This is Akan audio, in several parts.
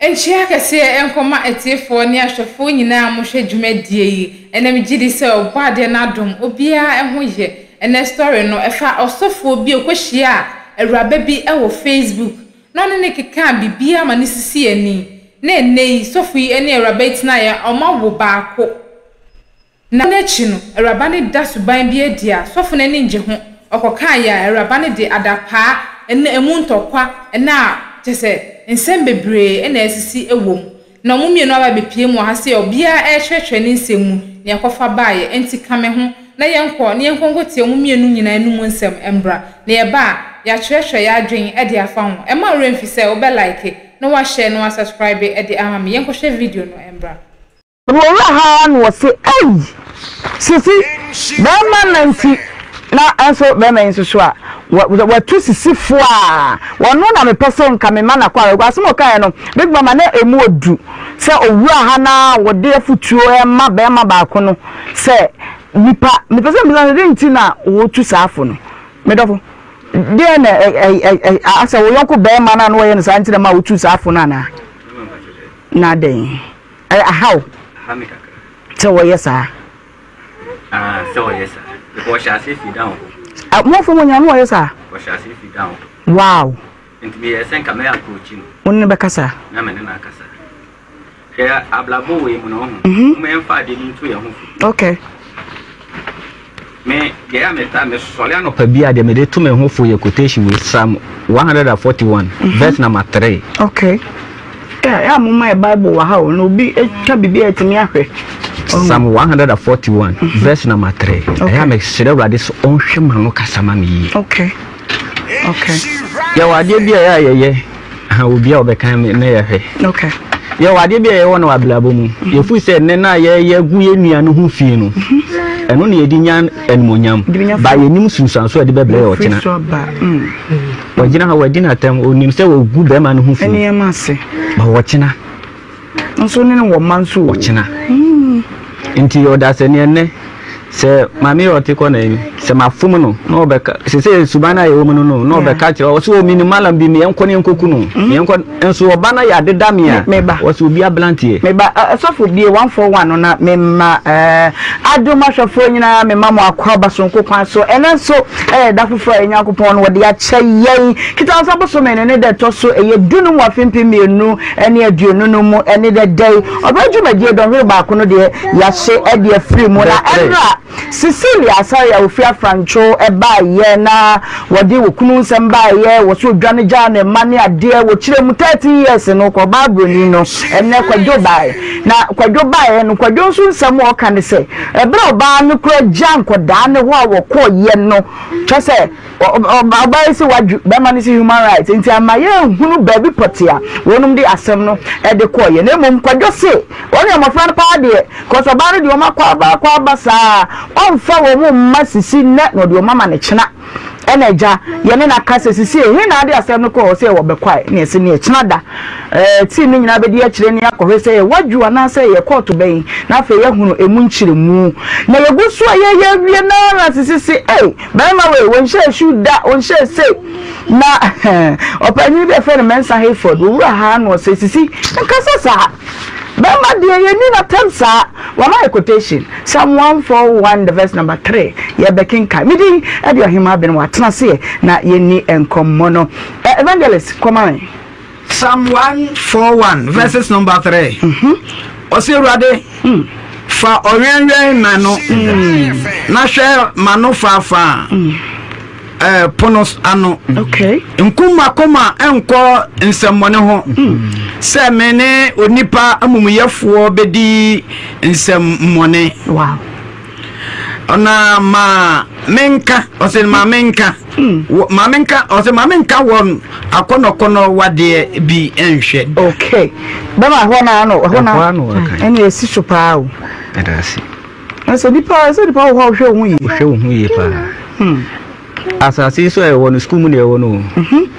Nkyia kɛseɛ nkɔma atiefoɔ ne ahwɛfoɔ nyinaa a mohwɛ dwumadie yi. Ɛnɛ megye di sɛ Ɔbɔadeɛ no adom obiara ho yɛ. Ɛnɛ story no ɛfa ɔsɔfoɔ bi a ɔkɔhyiaa awuraba bi wɔ Facebook na ɔne no kekaa biribiara ma no sisii ani. Na ɛnnɛ yi sɔfo yi ne awuraba yi tenaeɛ a wɔawo baako. Na ɛno akyi no, awuraba no da suban bi adi a sɔfo no ani nnye ho. Ɔkɔkaeɛ a, awuraba no de adapaa ne emu ntɔkwa ne a kyerɛ sɛ, nsɛm bebree na asisi wɔ mu. Na wɔn mmienu aba abɛpue mu wɔ ha sɛ obiara rekyerɛkyerɛ ne nsɛm mu nea ɛkɔfa baeɛ. Enti ka me ho na yɛnkɔ na yɛnkɔ nkɔtie wɔn mmienu nyinaa anom nsɛm mmra. Na yɛba a, yɛakyerɛkyerɛ yɛn adwene de afa ho. Mma wo werɛ mfi sɛ wobɛ like na woahyɛ na woasubscribe de ama me. Yɛnkɔhwɛ video no mmra. Wɔwura ha ara na wɔse ei! Sisi, bɛrima na nti na nso bɛrima yi nso so a watu sisi fo a wɔno na mepɛ sɛ nka mema no akɔ a asɛm a ɔkaeɛ no Big Mama na ɛmu ɔdu sɛ owura ha na wɔde afotuo ɛma bɛrima baako no sɛ nipa mepɛ sɛ mebisa no dɛn nti na wɔtu saa fo no medɔfo deɛ na asɛ wo yɔnko bɛrima no a na wɔyɛ no saa nti na ma wotu saa fo no anaa na dɛn Ɛyɛ ahaw Aha me kakra. sɛ wɔyɛ saa. Ah, sɛ wɔyɛ saa. Because ɔhyɛ aseɛ firi down hɔ. Ah, mo afɔ mo nyinaa no wɔyɛ saa. Ɔhyɛ aseɛ firi down hɔ. Wow. Nti meyɛ sɛ nka mɛ approach no. Wo ne no bɛkasa. Na me ne no akasa. Hwɛ abrabɔ wei mu no ɔho. Mhm. Mo yɛmfa adeɛ bi nto yɛn ho fo. Okay. Me deɛ a metaa mesɔre anɔpa bi a deɛ mede to me ho fo yɛ quotation wei Psalm 141 mm -hmm. verse number 3. Okay. Yeah, yeah, mo ma Bible wɔ ha o na obi atwa biribi a ɛtumi ahwɛ. Psalm 141 mm -hmm. verse number 3. Okay. Ɛyɛ a mesrɛ Awurade sɛ ɔnhwɛ ma no kasa ma me yie. Okay. Okay. Yɛwɔ adeɛ bi a ɛyɛ a yɛyɛ Ha obi a ɔbɛkan me na yɛhwɛ. Okay. Yɛwɔ adeɛ bi a yɛwɔ no abrabɔ mu. Mhm. Yɛfu sɛ nnɛ no a yɛyɛ gu yɛn nua no ho fi no, mhm. ɛno na yɛde nya animonyam. Ba yɛnim sunsuanso a ɛde bɛbrɛ yɛ ɔkyena. Mm. Wɔgyina ha wɔadi n'atɛm, onim sɛ wɔgu bɛrima no ho fi. Ba wɔkyena. Nso ne no wɔ mma nso o. Ɔkyena. Nti ɔdasani ɛnnɛ sɛ maame yɛ ɔte kɔ na yi sɛ mafom no na ɔbɛka sɛ sɛ suban no a yɛwɔ mu no no na ɔbɛka kyerɛ ɔsɛ omi no malam bi meyɛnkɔ ne yɛnkɔku no mm. meyɛnkɔ nso ɔba no yɛ adeda me a ɔsɛ obi abranteɛ meba sɔfo bie 141 no na mema adom ahwɛfoɔ nyinaa mema mo akɔ aba sonko kwan so ɛnɛ nso ɛyɛ da foforɔ a Nyankopɔn no wɔde akyɛ yɛn Kitansa bosome no ne da ɛtɔ so ɛyɛ dunum wɔ afe 2020 no mu ɛne dɛ dɛ yi ɔbrɛ dwumadie dɔnhwere baako no deɛ yɛahye ɛde afiri mu na ɛnora Cecilia Asare a ofiri Afrantwo ɛbaeɛ na wɔde wɔ kunu nsɛm baeɛ wɔ so odwane gyaa ne mma ne adeɛ wɔ kyerɛ mu 13 years no kɔ ɔbaa broni no ɛnɛ Kwadwo baeɛ na Kwadwo baeɛ no Kwadwo nso nsɛm a ɔka ne sɛ ɛberɛ ɔbaa no kora gya nkɔdaa ne hɔ a wɔkɔɔyɛ no kyɛ sɛ Ɔbaa yi se wadwo bɛrima no se human rights nti ama yɛnhunu baabi pɔtee a wɔnom de asɛm no de kɔeɛ na mmom Kwadwo se wɔn deɛ mmɔfra no paa deɛ cos ɔbaa no deɛ wɔn akɔ aba akɔ aba saa ɔmfa wɔn mma sisi nnɛ na ɔde wɔn ama no kyena ɛna agya yɛne no aka sɛ sisi ehe na ade asɛm no kɔɔ sɛ wɔbɛkɔe ne ɛse ne ɛkyena da ɛɛ team no nyinaa bɛdi akyire ne akɔhwɛ sɛ yɛ wadwo anaasɛ yɛ kɔɔto bɛn na afei yɛahunu emu nkyerɛmu na yɛgu so a yɛyɛ awie no ara sisi se ei Barima wei, ɔnhyɛɛ shoe da, ɔnhyɛɛ sei. Na ɔpanyin bi a yɛfrɛ no Mensah Hayford, owura ha na ɔsɛ sisi, nkasa saa. Barima deɛ yɛnni n'atɛm saa. Wama yɛ quotation, Psalm 141 the verse number 3, yɛbɛkenkan. Me din de Ɔhemmaa Bene, watena aseɛ na yɛnni nkɔmmɔ no. Evangelist, kɔma me. Psalm 141 verses number 3. Ɔsɛ Awurade, fa ɔwɛnwɛn m'ano, na hwɛ m'ano faafaa eh, pono ano. Okay. Nku m'akoma nkɔ nsɛmmɔne ho, sɛ me ne onipa amumuyɛfoɔ bɛdi nsɛmmɔne. Wow. Ɔna ma menka, ɔsɛ ma menka, ma menka, ɔsɛ ma menka wɔn akɔnɔkɔnɔ wadeɛ bi nhwɛ. Okay. Bɛma ɛhɔ na ano, ɛhɔ na ɛna esi so paa o. Ɛda ase. Ɛsɛ nipa, ɛsɛ nipa wɔ hɔ a ɔhwɛ wo ho yie. Ɔhwɛ wo ho yie paa. Hmm. Asase yi so a ɛwɔ no, sukuu mu na ɛwɔ no o. Mhm.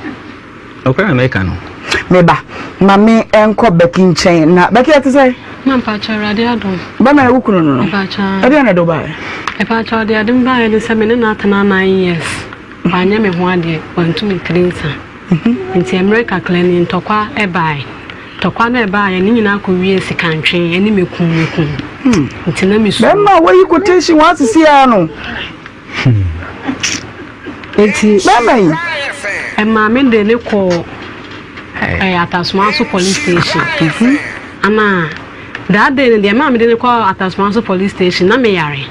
Nokorɛ na meka no. Me ba, ma me nkɔ Becky nkyɛn na Becky ɛte sɛn? Ma mpakyɛ Awurade adom. Bɛma yɛ wo kunu no no. Mpakyɛ. Ɛdeɛn na ɛde wo baeɛ? Mpakyɛ ɔde ade me baeɛ ne sɛ me ne no atena 9 years. Wanyɛ me ho adeɛ, wantu me tiri nsa. Nti mmerɛ kakra ni ntɔkwa ɛbaeɛ. Tɔkwa no a ɛbaeɛ no nyinaa kɔwiee sikantwe ne mekum mekum. Nti na mesuro. Bɛrima a wayi quotation wɔn asisi ara no. Nti bɛrima yi. Ɛmaa me de ne kɔɔ ɛyɛ Atasomanso police station. Mhm. Ana that day no deɛ ɛmaa me de ne kɔɔ Atasomanso police station na meyare.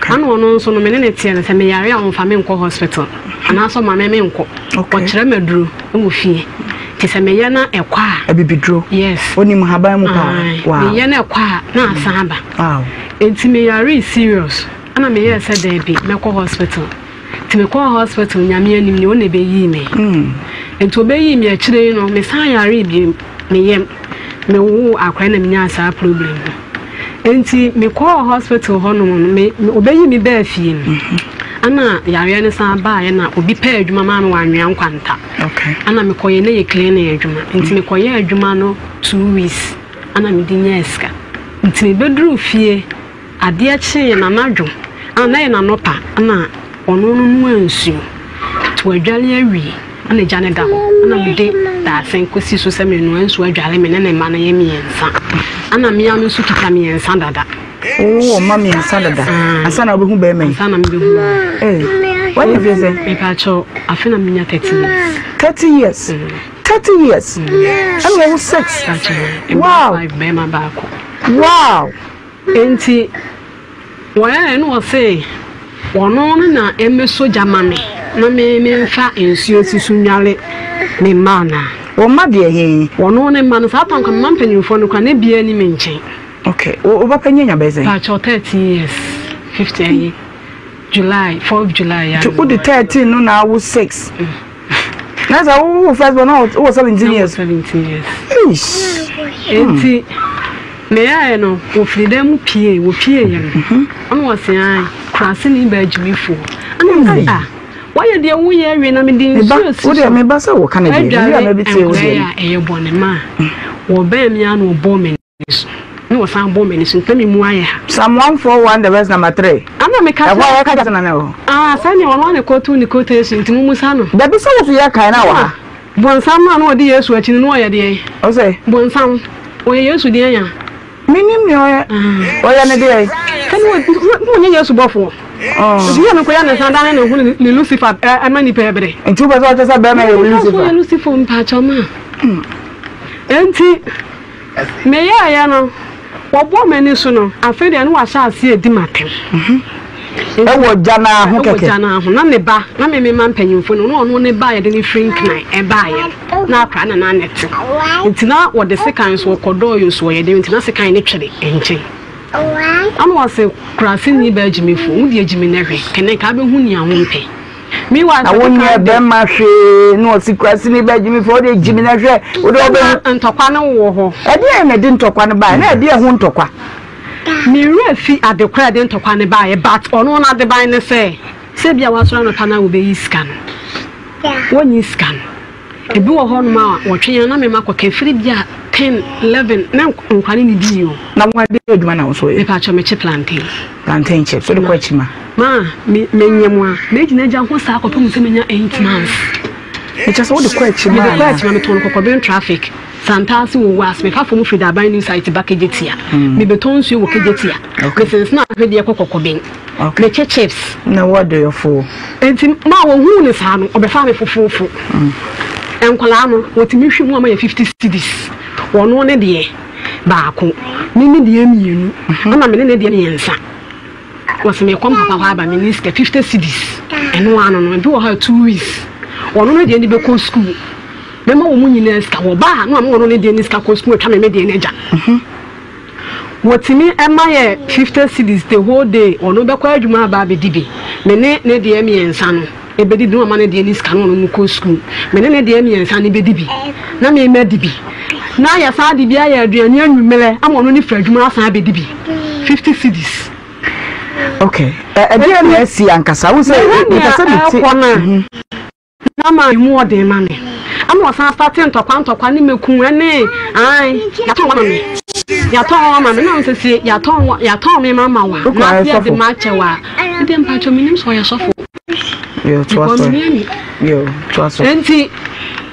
Ana ɔno nso no me ne no teɛ no sɛ meyare a ɔmfa me nkɔ hospital anaasɛ ɔma me menkɔ. Ɔkyerɛ me aduro wɔ fie. Nti sɛ meyɛ na ɛkɔ a. Abibiduro. Yes. Onim haban mu paa. Wow. Meyɛ na ɛkɔ a na asan aba. Wow. Nti meyaree serious. Ɛna meyɛɛ sɛ daabi mɛkɔ hospital. Nti mekɔɔ hospital Nyame anim ni ɔna ɛbɛyii me. Nti ɔbɛyii me akyire yi no mesan yaree bio me yam. Mewoo akwadaa na menyaa saa problem no. Nti mekɔɔ hospital hɔ nom no me ɔbɛyii me baa fie no ɛna yareɛ no san baeɛ na obi pɛɛ adwuma maa me wɔ Anwea Nkwanta. Ɛna mekɔyɛ na yɛ cleaning adwuma. Nti mekɔyɛɛ adwuma no 2 weeks ɛna mede nyaa sika. Nti mebɛduruu fie Adeɛ kyeeɛ no anadwo a na ɛyɛ n'anɔpa na ɔno no noa nsuo nti wadwale awie na gya no da hɔ na mede dadesɛn kɔsi so sɛ menoa nsuo adwale me ne ne mma no yɛ mmiɛnsa ɛna mmea no nso kita mmiɛnsa dada. Wowɔ mma mmiɛnsa dada ansa na wobɛhu bɛrima yi? Ansa na mebɛhu no. Wadi mfeɛ sɛn? Mepakyɛw, afe na menya 30 years. 30 years? 30 years? Ɛna wawo six? Wow! Bɛrima baako. Wow! Enti wɔyɛɛ na ɔse ɔno no na ɛmmɛsɔ gya ma me na me memfa nsuo nsi so nnware me mma anaa. Wo mma deɛ he? Ɔno ne mma no, saa tam koraa me mma mpanyimfoɔ no koraa na biaa nni me nkyɛn. Okay, wo ba panyin anya bɛyɛ sɛn? Pakyɛw 13 years, 50 ayi, July, 4th July ya. Nti wode 13 no na awo 6. Na sɛ wo wo first born na wowɔ 17 years. 17 years. Eish. Enti meyɛɛ no wɔfiri dan mu pie wɔpie yɛ no mhm. ɔna wɔse ae kuraseni baa gyimifoɔ ɛna mese a wɔyɛ deɛ woyɛ awie na mede nsuo si so wodeɛ meba sɛ wɔka no deɛ adware nkwadaa a ɛyɛ bɔne ma wɔbɛn me a na wɔbɔ me so na wɔsan bɔ m'ani so nti na me mu ayɛ ha. Psalm 141 the verse number 3. Ana meka sɛ. Ɛhɔ a yɛka kyerɛ na na ɛwɔ. Ah sɛnea ɔno ana kɔtu ne quotation nti mo musa no. Dabi sɛ woso yɛ kan na wɔ ha. Bonsam no a na ɔdi Yesu akyi no na ɔyɛ deɛn? Ɔsɛ. Bonsam ɔyɛ Yesu deɛn ya? Menim nea ɔyɛ. Ɔyɛ ne deɛn? Sɛ na ɔnyɛ Yesu bɔfoɔ. Nti yɛ no kɔyɛ ne nsa dane ne ho ne Lucifer ɛma nipa ɛbere. Nti wopɛ sɛ ɔkyɛ sɛ bɛrima yɛ Lucifer? Ɔyɛ Lucifer mpaakyɛw ma. Nti. Meyɛeɛ no, wɔbɔɔ m'ani so no, afei deɛ na wɔahyɛ aseɛ redi m'atɛm. Ɛwɔ gya no ara ho kɛkɛ. Ɛwɔ gya no ara ho. Na ne ba, na me mema mpanyimfoɔ no, na ɔno ne ba a yɛde no firi Nkran ɛbaeɛ no, na akwadaa no na na ɛte. Nti na wɔde sekan nso wɔkɔdɔɔ yɛ nso wɔyɛ den nti na sekan no twere nkyɛn. Ɛna wɔse kuraseni baa gyimifoɔ, wo deɛ gyimi na hwɛ, kɛnɛ nka abɛhu nea wompɛ. Meanwhile, Na wonyɛ bɛrima hwee na ɔsi kurasini bɛ gyimi fɛ ɔde gyimi na hwɛ wode ɔbɛ. Ntɔkwa no wɔ hɔ. Ɛdeɛn na ɛde ntɔkwa no baeɛ na ɛdeɛn ho ntɔkwa. Me werɛ fi ade koro a ɛde ntɔkwa no baeɛ but ɔno n'adeban ne sɛ sɛ ebia wasɔre anɔpa no a wɔbɛyi sika no wɔnyi sika no. Ebi wɔ hɔnom a wɔtwe yɛn na mema kɔka ɛfiri bi a 10, 11 na nkwa ne ne dii o. Na wo ade adwuma na wo nso yɛ? Mepa kyɛw mekye plantain. Plantain chips wode kɔ akyi ma? Ma me menyɛ mu a megyina gya ho saa kɔpem sɛ menya 8 months. Mekyɛ sɛ wode kɔ akyi ma Mede kɔ akyi ma metɔn kɔkɔben traffic Santase wɔ Wuase mefa fam firi Daban new site ba Kejetia. Mebɛtɔn nsuo wɔ Kejetia. Mesensene ahwedeɛ kɔ kɔkɔben. Mekye chips. Na wo adɔyɛfoɔ. Enti ma wɔhuu no saa no, ɔbɛfaa me fofoofo. Nkwadaa no, wɔtumi hwe mu ama yɛ 50 cedis. Ɔno ne deɛ baako, me me deɛ mmienu, ɛna me ne ne deɛ mmiɛnsa. Wɔsi mekɔ me papa hɔ aba, me ne sika 50 cedis. Ɛno ano no, ebi wɔ hɔ a 2 weeks. Ɔno ne deɛ de bɛkɔ sukuu. Mɛma wɔn nyinaa sika. Wɔba a, na wɔama ɔno ne deɛ ne sika kɔ sukuu, atwa me me deɛ no agya. Wɔtumi ma yɛ 50 cedis the whole day, ɔno bɛkɔ adwuma aba abɛdi bi, me ne ne deɛ mmiɛnsa no bɛdi bi na wama ne deɛ ne sika na ɔno no kɔ sukuu, me ne ne deɛ mmiɛnsa no bɛdi bi na me madi bi, na yɛsan de bi ayɛ aduane anwummerɛ ama ɔno ne firi adwuma asan abɛdi bi, 50 cedis. Okay, ɛdeɛ na asi ankasa, wo sɛ mepɛ sɛ mete. Ɛkɔ no a. Na ma emu ɔden ma me. Ɛna ɔsan starte ntɔkwa ntɔkwa ne mɛku ɛne ae yɛatɔn ama me yɛatɔn ama me na ɔsɛ sie yɛatɔn yɛatɔn me ma ma wa na afei ɛde ma akyɛ wa ɛde mpakyɛ menim sɛ ɔyɛ sɔfo because menni ani nti.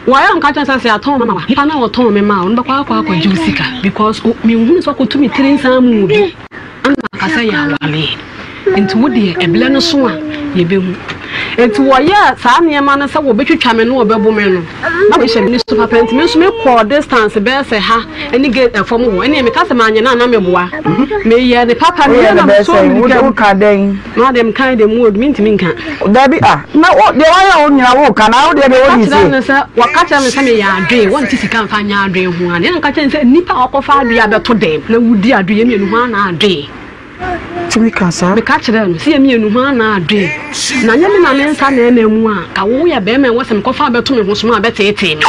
Wɔayɛ nka kyerɛ sɛ sɛ yɛatɔn mama wa nipa no a ɔtɔn me maa wo no bɛkɔ akɔ akɔgye wo sika because menhunu sɛ ɔkɔtu me tiri nsan mu bi ana aka sɛ yɛ awareɛ nti wo deɛ ɛberɛ no so a yɛbɛhu. Nti wɔyɛɛ saa nneɛma no sɛ wɔbɛtwitwa me ne wɔbɛbo me no na wɔhyɛ me so papa nti me nso mekɔɔ distance bɛyɛ sɛ ha ne gate ɛfam hɔ ɛneɛ meka sɛ manyɛ no a na meboa meyɛ ne papa meyɛ na mesɔ mirika mu. Na deɛ mekae deɛ mu odu mentumi nka. Dabi ah na wo deɛ wayɛ wo nyina wo ka na wo deɛ deɛ wodi sie. Wɔka kyerɛ me sɛ wɔka kyerɛ me sɛ meyɛ adoe wɔnte sika mfa nyɛ adoe ho a na nka kyerɛ me sɛ nnipa a wɔkɔfa adoe abɛto dɛm na wodi adoe yɛ mmienu ho ana adoe. Tumi ka saa. Meka kyerɛ no sɛ yɛ mmienu ho ana adoe na nyɛ me na me nsa na ɛna mu a ka wo yɛ bɛrima ɛwɔ sɛ mekɔfa abɛto me ho so ma abɛteetee me.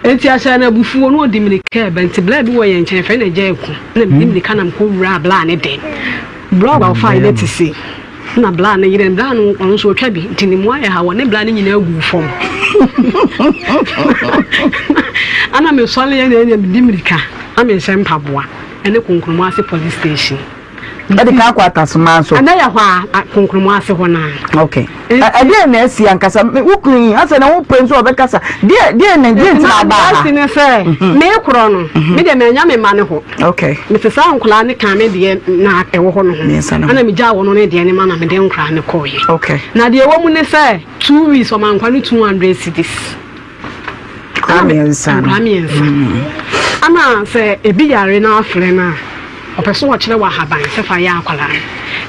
Enti ahyɛ no abufuo na ɔdi mirika reba nti bla bi wɔ yɛn nkyɛn yɛfrɛ no Agya Aku na medi mirika na mekɔ wuraa bla ne dɛm bla ɔba ɔfaa yɛn ti sei na bla ne yere bla no ɔno nso ɔtwa bi nti ne mu ayɛ ha wɔ ne bla ne nyinaa guu fam ana mesɔre yɛ na ɛna medi mirika na menhyɛ mpaboa ɛne Konkonomu ase police station. Ɛde kan akɔ Atasoma nso. Ɛnɛ yɛ hɔ a Konkonomu ase hɔ naa. Okay. Ɛdeɛ na asi ankasa wo kunu yi asɛ na wo pɛ nso ɔbɛkasa deɛ deɛ na deɛ nti na aba ha. Ɛsi ne sɛ mhm. me korɔ no mhm. me deɛ manya me ma ne hɔ. Okay. Mete saa nkwadaa ne kan me deɛ na ɛwɔ hɔ no ho. Ɛna me gyaa wɔn ne deɛ ne ma na me de nkwadaa ne kɔɔyɛ. Okay. Na deɛ ɛwɔ mu ne sɛ 2 weeks ɔma nkwa no 200 cedis. Nkwadaa mmiɛnsa no. Nkwadaa mmiɛnsa. Ɛna sɛ ebi yare na afrɛ no a, ɔpɛ sɛ ɔkyerɛ wɔ ahaban sɛ fa yɛ akwadaa no.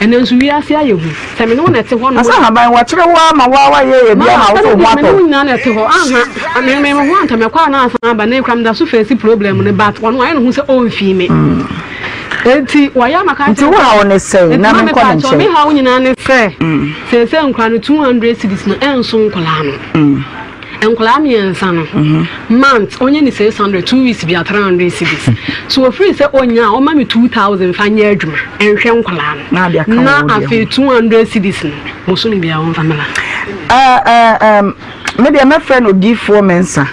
Ɛnɛ nso wiase ayɛ hu. Sɛ me ne wo na ɛte hɔ no. Asa ahaban wɔkyerɛ wo ama wo a wayɛ yɛ bi ama wo so ho atɔ. Me ne wo nyinaa na ɛte hɔ. Aha, me me ho antɔ mɛkɔ a na asan aba na ekura me da so face problem no but ɔno ayɛ ne ho sɛ ɔmfii me. Enti wɔyɛ ama ka Nti wo haw ne sɛn na menkɔ ne nkyɛn. Me haw nyinaa ne sɛ seesei nkwadaa no 200 cedis no ɛnso nkwadaa no. Nkwadaa mmiɛnsa no, month ɔnyɛ ne 600, 2 weeks bia 300 cedis. So ofiri sɛ ɔnya a ɔma me 2000 fa nyɛ adwuma nhwɛ nkwadaa no. Na afei 200 cedis no bosome bia ɔmfa mmra. Me deɛ mɛfrɛ no odiifoɔ Mensah.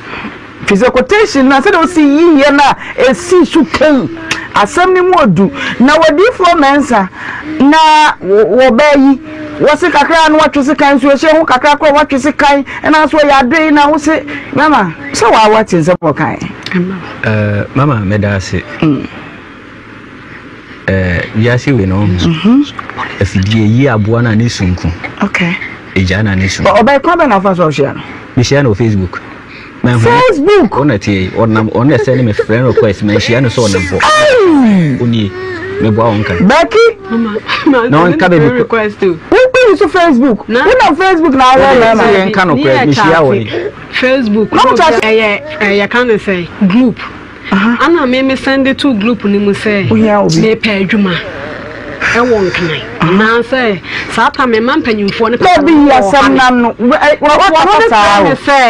Firi sɛ quotation no a sɛdeɛ wosi yiiɛ no a ɛsii so kei asɛm no mu ɔdu na wadiifoɔ mɛnsa na wɔbaa yi wɔse kakra na watwe sekan nso ɛhyɛ ho kakra koraa watwe sekan ɛna nso ɔyɛ adoe na wose mama sɛ waa wate nsɛm wɔkae. Uh, mama meda ase mm. uh, wiase wei no mhm. afidie yi aboa no a ne sunku okay. ɛgya na ne sunku ɔbɛn kwan bɛ na afa so ɔhyia no mehyia no wɔ facebook Facebook. Ɔna tie ɔnam ɔna ɛsɛ ne me friend request manhyia no sɛ ɔnam hɔ. Onie meboa wɔn ka. Becky. Na ɔnka baabi ko. Wokɔ yi so Facebook. Wonam Facebook na awɔ mɛma. Yɛn ka no korɛ mehyia wɔ yi. Facebook. Ɛyɛ ɛyɛ ka ne sɛ group. Ana me me send to group no mu sɛ mepɛ adwuma ɛwɔ Nkran anaasɛ saa ta me ma mpanyinfoɔ no papa no wɔ ha no wɔn ne frɛ me sɛ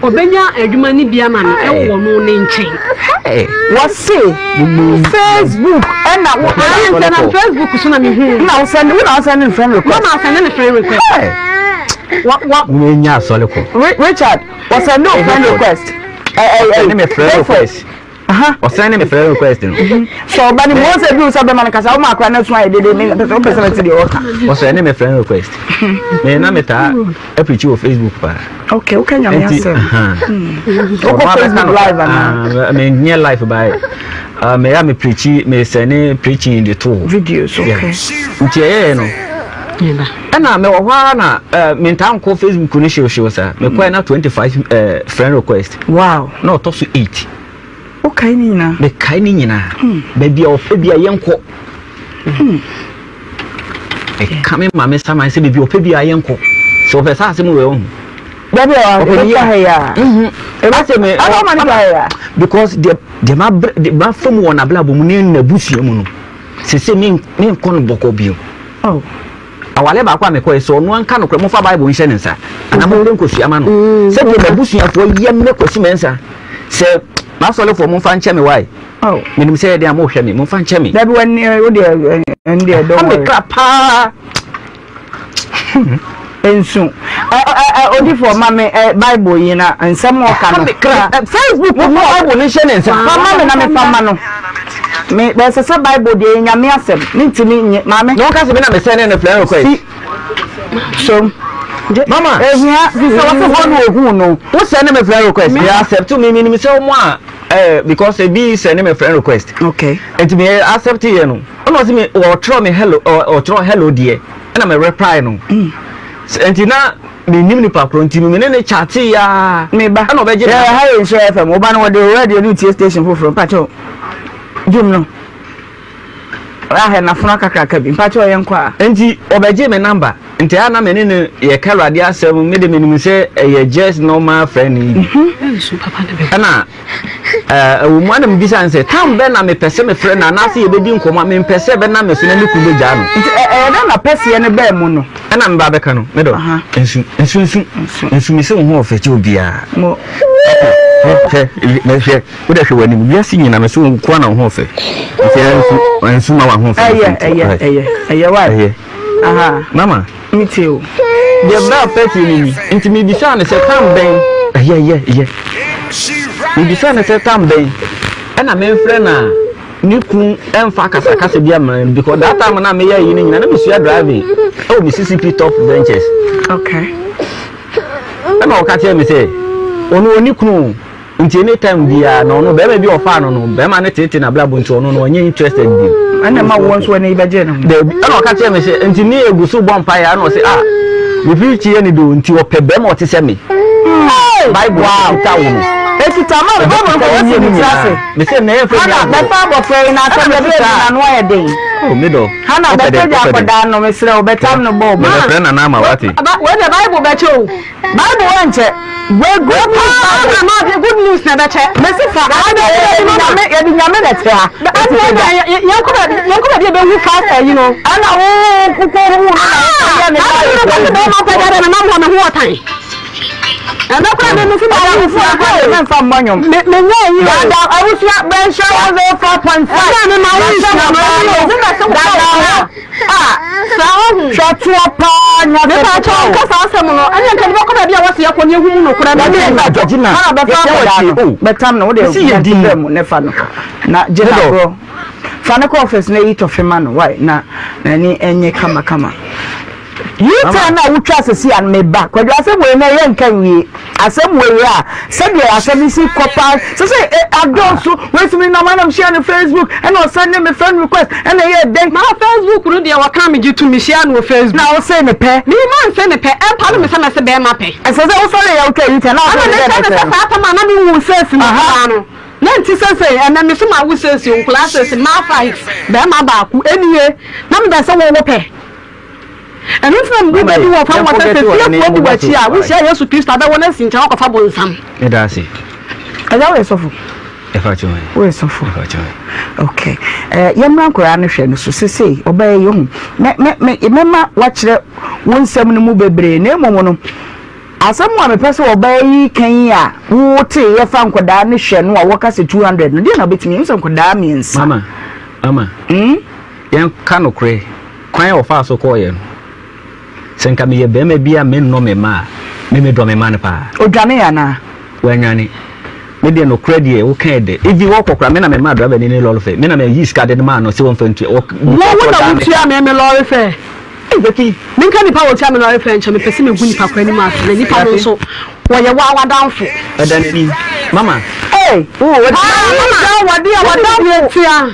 ɔbɛnya adwuma no bi ama me ɛwɔ wɔn ne nkyɛn. Wɔse Facebook ɛna wo ɛna na Facebook so na me hu na wo send wo na wo send ne friend request mama send ne friend request wa wa nya asɔre kɔ Richard wɔsend ne friend request. Ɔsɛne me friend request. Ɔsɛne me friend request no. Sɛ ɔba ne mu wɔn sɛ bi sɛ bɛma no kasa wɔn akora no so ayɛ dede me pɛ sɛ wopɛ sɛ mɛte deɛ ɔka. Ɔsɛne me friend request. Me na me taa apirikyi wɔ Facebook paa. Okay, wokɛ nyame asɛm. Wokɔ Facebook live anaa? Me nyɛ live bae. Me ya me preachi me sɛne preaching de to. Videos, okay. Nti ɛyɛ no. Ɛna mewɔ hɔ ara na eh, mentaa nkɔ Facebook no hyewhyew saa. Mekɔɛ na 25 eh, friend request. Wow. Na ɔtɔ so 8. Wokae ne nyinaa? Mekae ne nyinaa. Hmm. Baabi a ɔpɛ bi a yɛnkɔ. Hmm. Ɛka me ma me saman sɛ baabi a ɔpɛ bi a yɛnkɔ. Sɛ ɔpɛ saa asɛm wɔ ɛho. Dabi a ɔpɛ ha ya. Mhm. Ɛbɛsɛ me. Ɔno ma ne ha ya. Because deɛ deɛ ma brɛ deɛ ma fam wɔ n'abrabɔ mu ne n'abusua mu no. Sese me menkɔ no bɔkɔ bio. Oh. Awale baako a mekɔɛ sɛ ɔno anka nokorɛ momfa Bible nhyɛ ne nsa anaa mommrɛ nkosua ma no mm. sɛdeɛ m'abusuafoɔ yɛ me Kwasi Mensah sɛ m'asɔrefoɔ momfa nkyɛ me wae oh. menim sɛ yɛde a mohwɛ me momfa nkyɛ me dabi wani eh, wo deɛ eh, ɛndeɛ dɔn me kra paa nsu odifoɔ ma me bible yi na nsɛm ɔka no facebook mu bible no nhyɛ ne nsa fa ma me na mefa ma no me bɛsɛ sɛ bible deɛ yɛ nyame asɛm ne ntumi nye maame na ɔka sɛ me na mesɛne ne friend request si so. Mama. Ehia fi sɛ wɔsɛ hɔ na ohun no. Wo send me friend request. Me accept me menim sɛ wɔn a eh, because ebi send me friend request. Okay. Nti me accept yɛ no. Ɛna ɔsɛ me ɔtwerɛ me hello ɔtwerɛ hello deɛ ɛna me reply no. Mm. Nti na menim nipa koro nti me ne ne chat ya. Me ba. Ɛna ɔbɛgye me. Yɛ ha yɛ nhyɛ FM. Wo ba no wɔde radio no tie station foforɔ. Mpakyɛw. Dwom no. Ahɛ n'afono akakraka bi. Mpakyɛw yɛnkɔ a. Nti ɔbɛgyee me number. Nti a na me ne no yɛka Awurade asɛm, me de menim sɛ ɛyɛ just normal friend yi bi. Ɛna ɛwɔ mu a na mebisa no sɛ tam bɛn na mepɛ sɛ mefrɛ no anaasɛ yɛbɛdi nkɔmmɔ a mempɛ sɛ ɛbɛnam me so na me kunu bɛgyaa no. Nti ɛyɛ dɛn na pɛseɛ no baa mu no? Ɛna meba abɛka no, me dɔ, nsu, nsu, nsu, nsu, mese wo ho ɔfɛ kyɛ obiara. Hwɛ, hwɛ, hwɛ. Wo dɛ hwɛ w'anim, wiase nyina me so wo nkoa na wo ho fɛ. Nti ɛnso ɛnso ma w'aho fɛ. Ɛyɛ ɛyɛ ɛyɛ ɛyɛ wa. Ɛyɛ. Aha. Mama. Mi tie o. Deɛ bɛɛ pɛti ni ni. Nti mi bisa ne sɛ tam bɛn. Ɛyɛ ɛyɛ ɛyɛ. Mi bisa ne sɛ tam bɛn. Ɛna mi nfrɛ na ne kun ɛnfa kasakasa bi ama no because that time na mi yɛ yi ne nyina na mi sua driving ɛwɔ mi CCP top ventures. Okay. Ɛna ɔka kyerɛ mi sɛ ɔno ɔni kunu. Nti any time biara na ɔno bɛrima bi a ɔfaa no no bɛrima no tete n'abrabɔ nti ɔno no ɔnyɛ interested bio. Ɛna ɛma wo nso w'ani bɛgye ne ho. Daabi ɛna ɔka kyerɛ me sɛ nti ne egu so bɔ mpaeɛ ɛna ɔsɛ ah me preach yɛ ne do nti ɔpɛ bɛrima ɔte sɛ me. Bible ekita wo no. Ekita ma Bible nkɔ wɔsi ne tiri ase. Me sɛ na ɛyɛ fɛ mi agorɔ. Hana bɛfa abɔfra yi na asɛm bɛbɛ bi na ano ayɛ den. Oh me dɔ. Hana bɛpɛ gya akɔdaa no mesrɛ wo bɛtam no bɔɔl. Mɛfrɛ nana ama wate. Wei deɛ Bible bɛkyɛ o. Bible wɔ nkyɛ. Wei good news Bible. Na maa good news na ɛbɛkyɛ. Mesi fa ade yɛde nyame yɛde nyame na ɛte ha. Ɛti sɛ yɛn kɔ baabi yɛn kɔ baabi ebehu fast ɛyi no. Ɛna wo koko hu no na yɛ ne na yɛ. Ɛna wo bɛma pɛ dɛ na nam hɔ me ho ɔtan. Ɛnɛ kora me me si ma wo fu akɔ me nfa mmɔ nwom. Me me nyɛ yi o. Dada abusua bɛnhyɛ 104.5. Ɛna me ma wo nhyɛ ma Dada. Ah, saa ohu. Hwɛ toɔ paa nya fɛ Mepa kyɛw nka saa asɛm no. Ɛne nka nipa kɔ baabi a wɔsi ɛkɔ ne ehu mu nokorɛ no. Georgina, Georgina, Hana bɛfa akwadaa no. Bɛtam no, wode yɛ brɛ mu ne fa no. Na gye na agorɔ. Fa no kɔ office na yi tɔfe ma no. Why? Na n'ani nye kama kama. U-turn a wotwa sisi a meba. Kwadwo asɛm wei na yɛ nka nwie. Asɛm wei a sɛdeɛ asɛm yi si kɔ paa sɛ sɛ adɔɔso wei sɛ menam anam hyia no Facebook ɛna ɔsɛnde me friend request ɛna ɛyɛ dɛn. Maa Facebook no deɛ wɔka me gye to mehyia no wɔ Facebook. Na wose ne pɛ. Me ma nse ne pɛ ɛmpa no me sɛ mɛse bɛɛma pɛ. Ɛsɛ sɛ wosɔre yɛ wotwa U-turn na wosɛ Ɛna ne dɛ mehyɛ ne na sɛ ɛkyerɛ no. saa tam a na me wu sɛsi no koraa no na nti sɛsɛi ɛnɛ me so ma wo sɛsi nkoraa sɛsi maa five bɛɛma baako ɛnie na mebɛ sɛ wo wo pɛ. Ɛno nti na mebu bɛ bi wɔ fam hɔ sɛ, sɛ fiefoɔ di w'akyi a, wohyia Yesu Kristo a, bɛwɔ no asi nkyɛn wakɔfa bonsam. Meda ase. Agya woyɛ sɔfo? Ɛfa kyɛw ɛ. Woyɛ sɔfo? Ɛfa kyɛw ɛ. Okay. Eh, yɛmmra nkwadaa no hwɛ no so sesei ɔbɛyɛ yi ho. Mɛ mɛ mɛ mɛma wakyerɛ wo nsɛm no mu bebree na mmom no asɛm a mepɛ sɛ ɔbaa yi ka yi a wotee yɛfa nkwadaa no hwɛ no a wɔka sɛ 200 no deɛ na wobɛtumi ɛmu sɛ nkwadaa mmiɛnsa. Mama, mama. Mm? Yɛnka nokorɛ. Kwan a ɔfaa so kɔeɛ no, sɛ nka meyɛ barima bi a mennɔ me mma a, me medɔ me mma no paa. Ɔdwanee anaa? Wannwane. Me deɛ nokorɛ deɛ woka yɛ dɛ. Even wɔkɔ koraa, me na memaa driver ni ne lɔre fare. Me na meyii sika de maa no sɛ ɔmfa ntua. Wɔ, Wo because wo na ɔdaa me wotua ka. me me lɔre fare. Ei, Becky. Menka nipa a ɔtua me lɔre fare nkyɛ, mepɛ sɛ megu nipa korɔ anim ase, na nipa no Dabi. nso, wɔyɛ wo ara w'adamfo. Ɛda n'anim. Mama. Ei, Ah, mama, wonim deɛ nti a?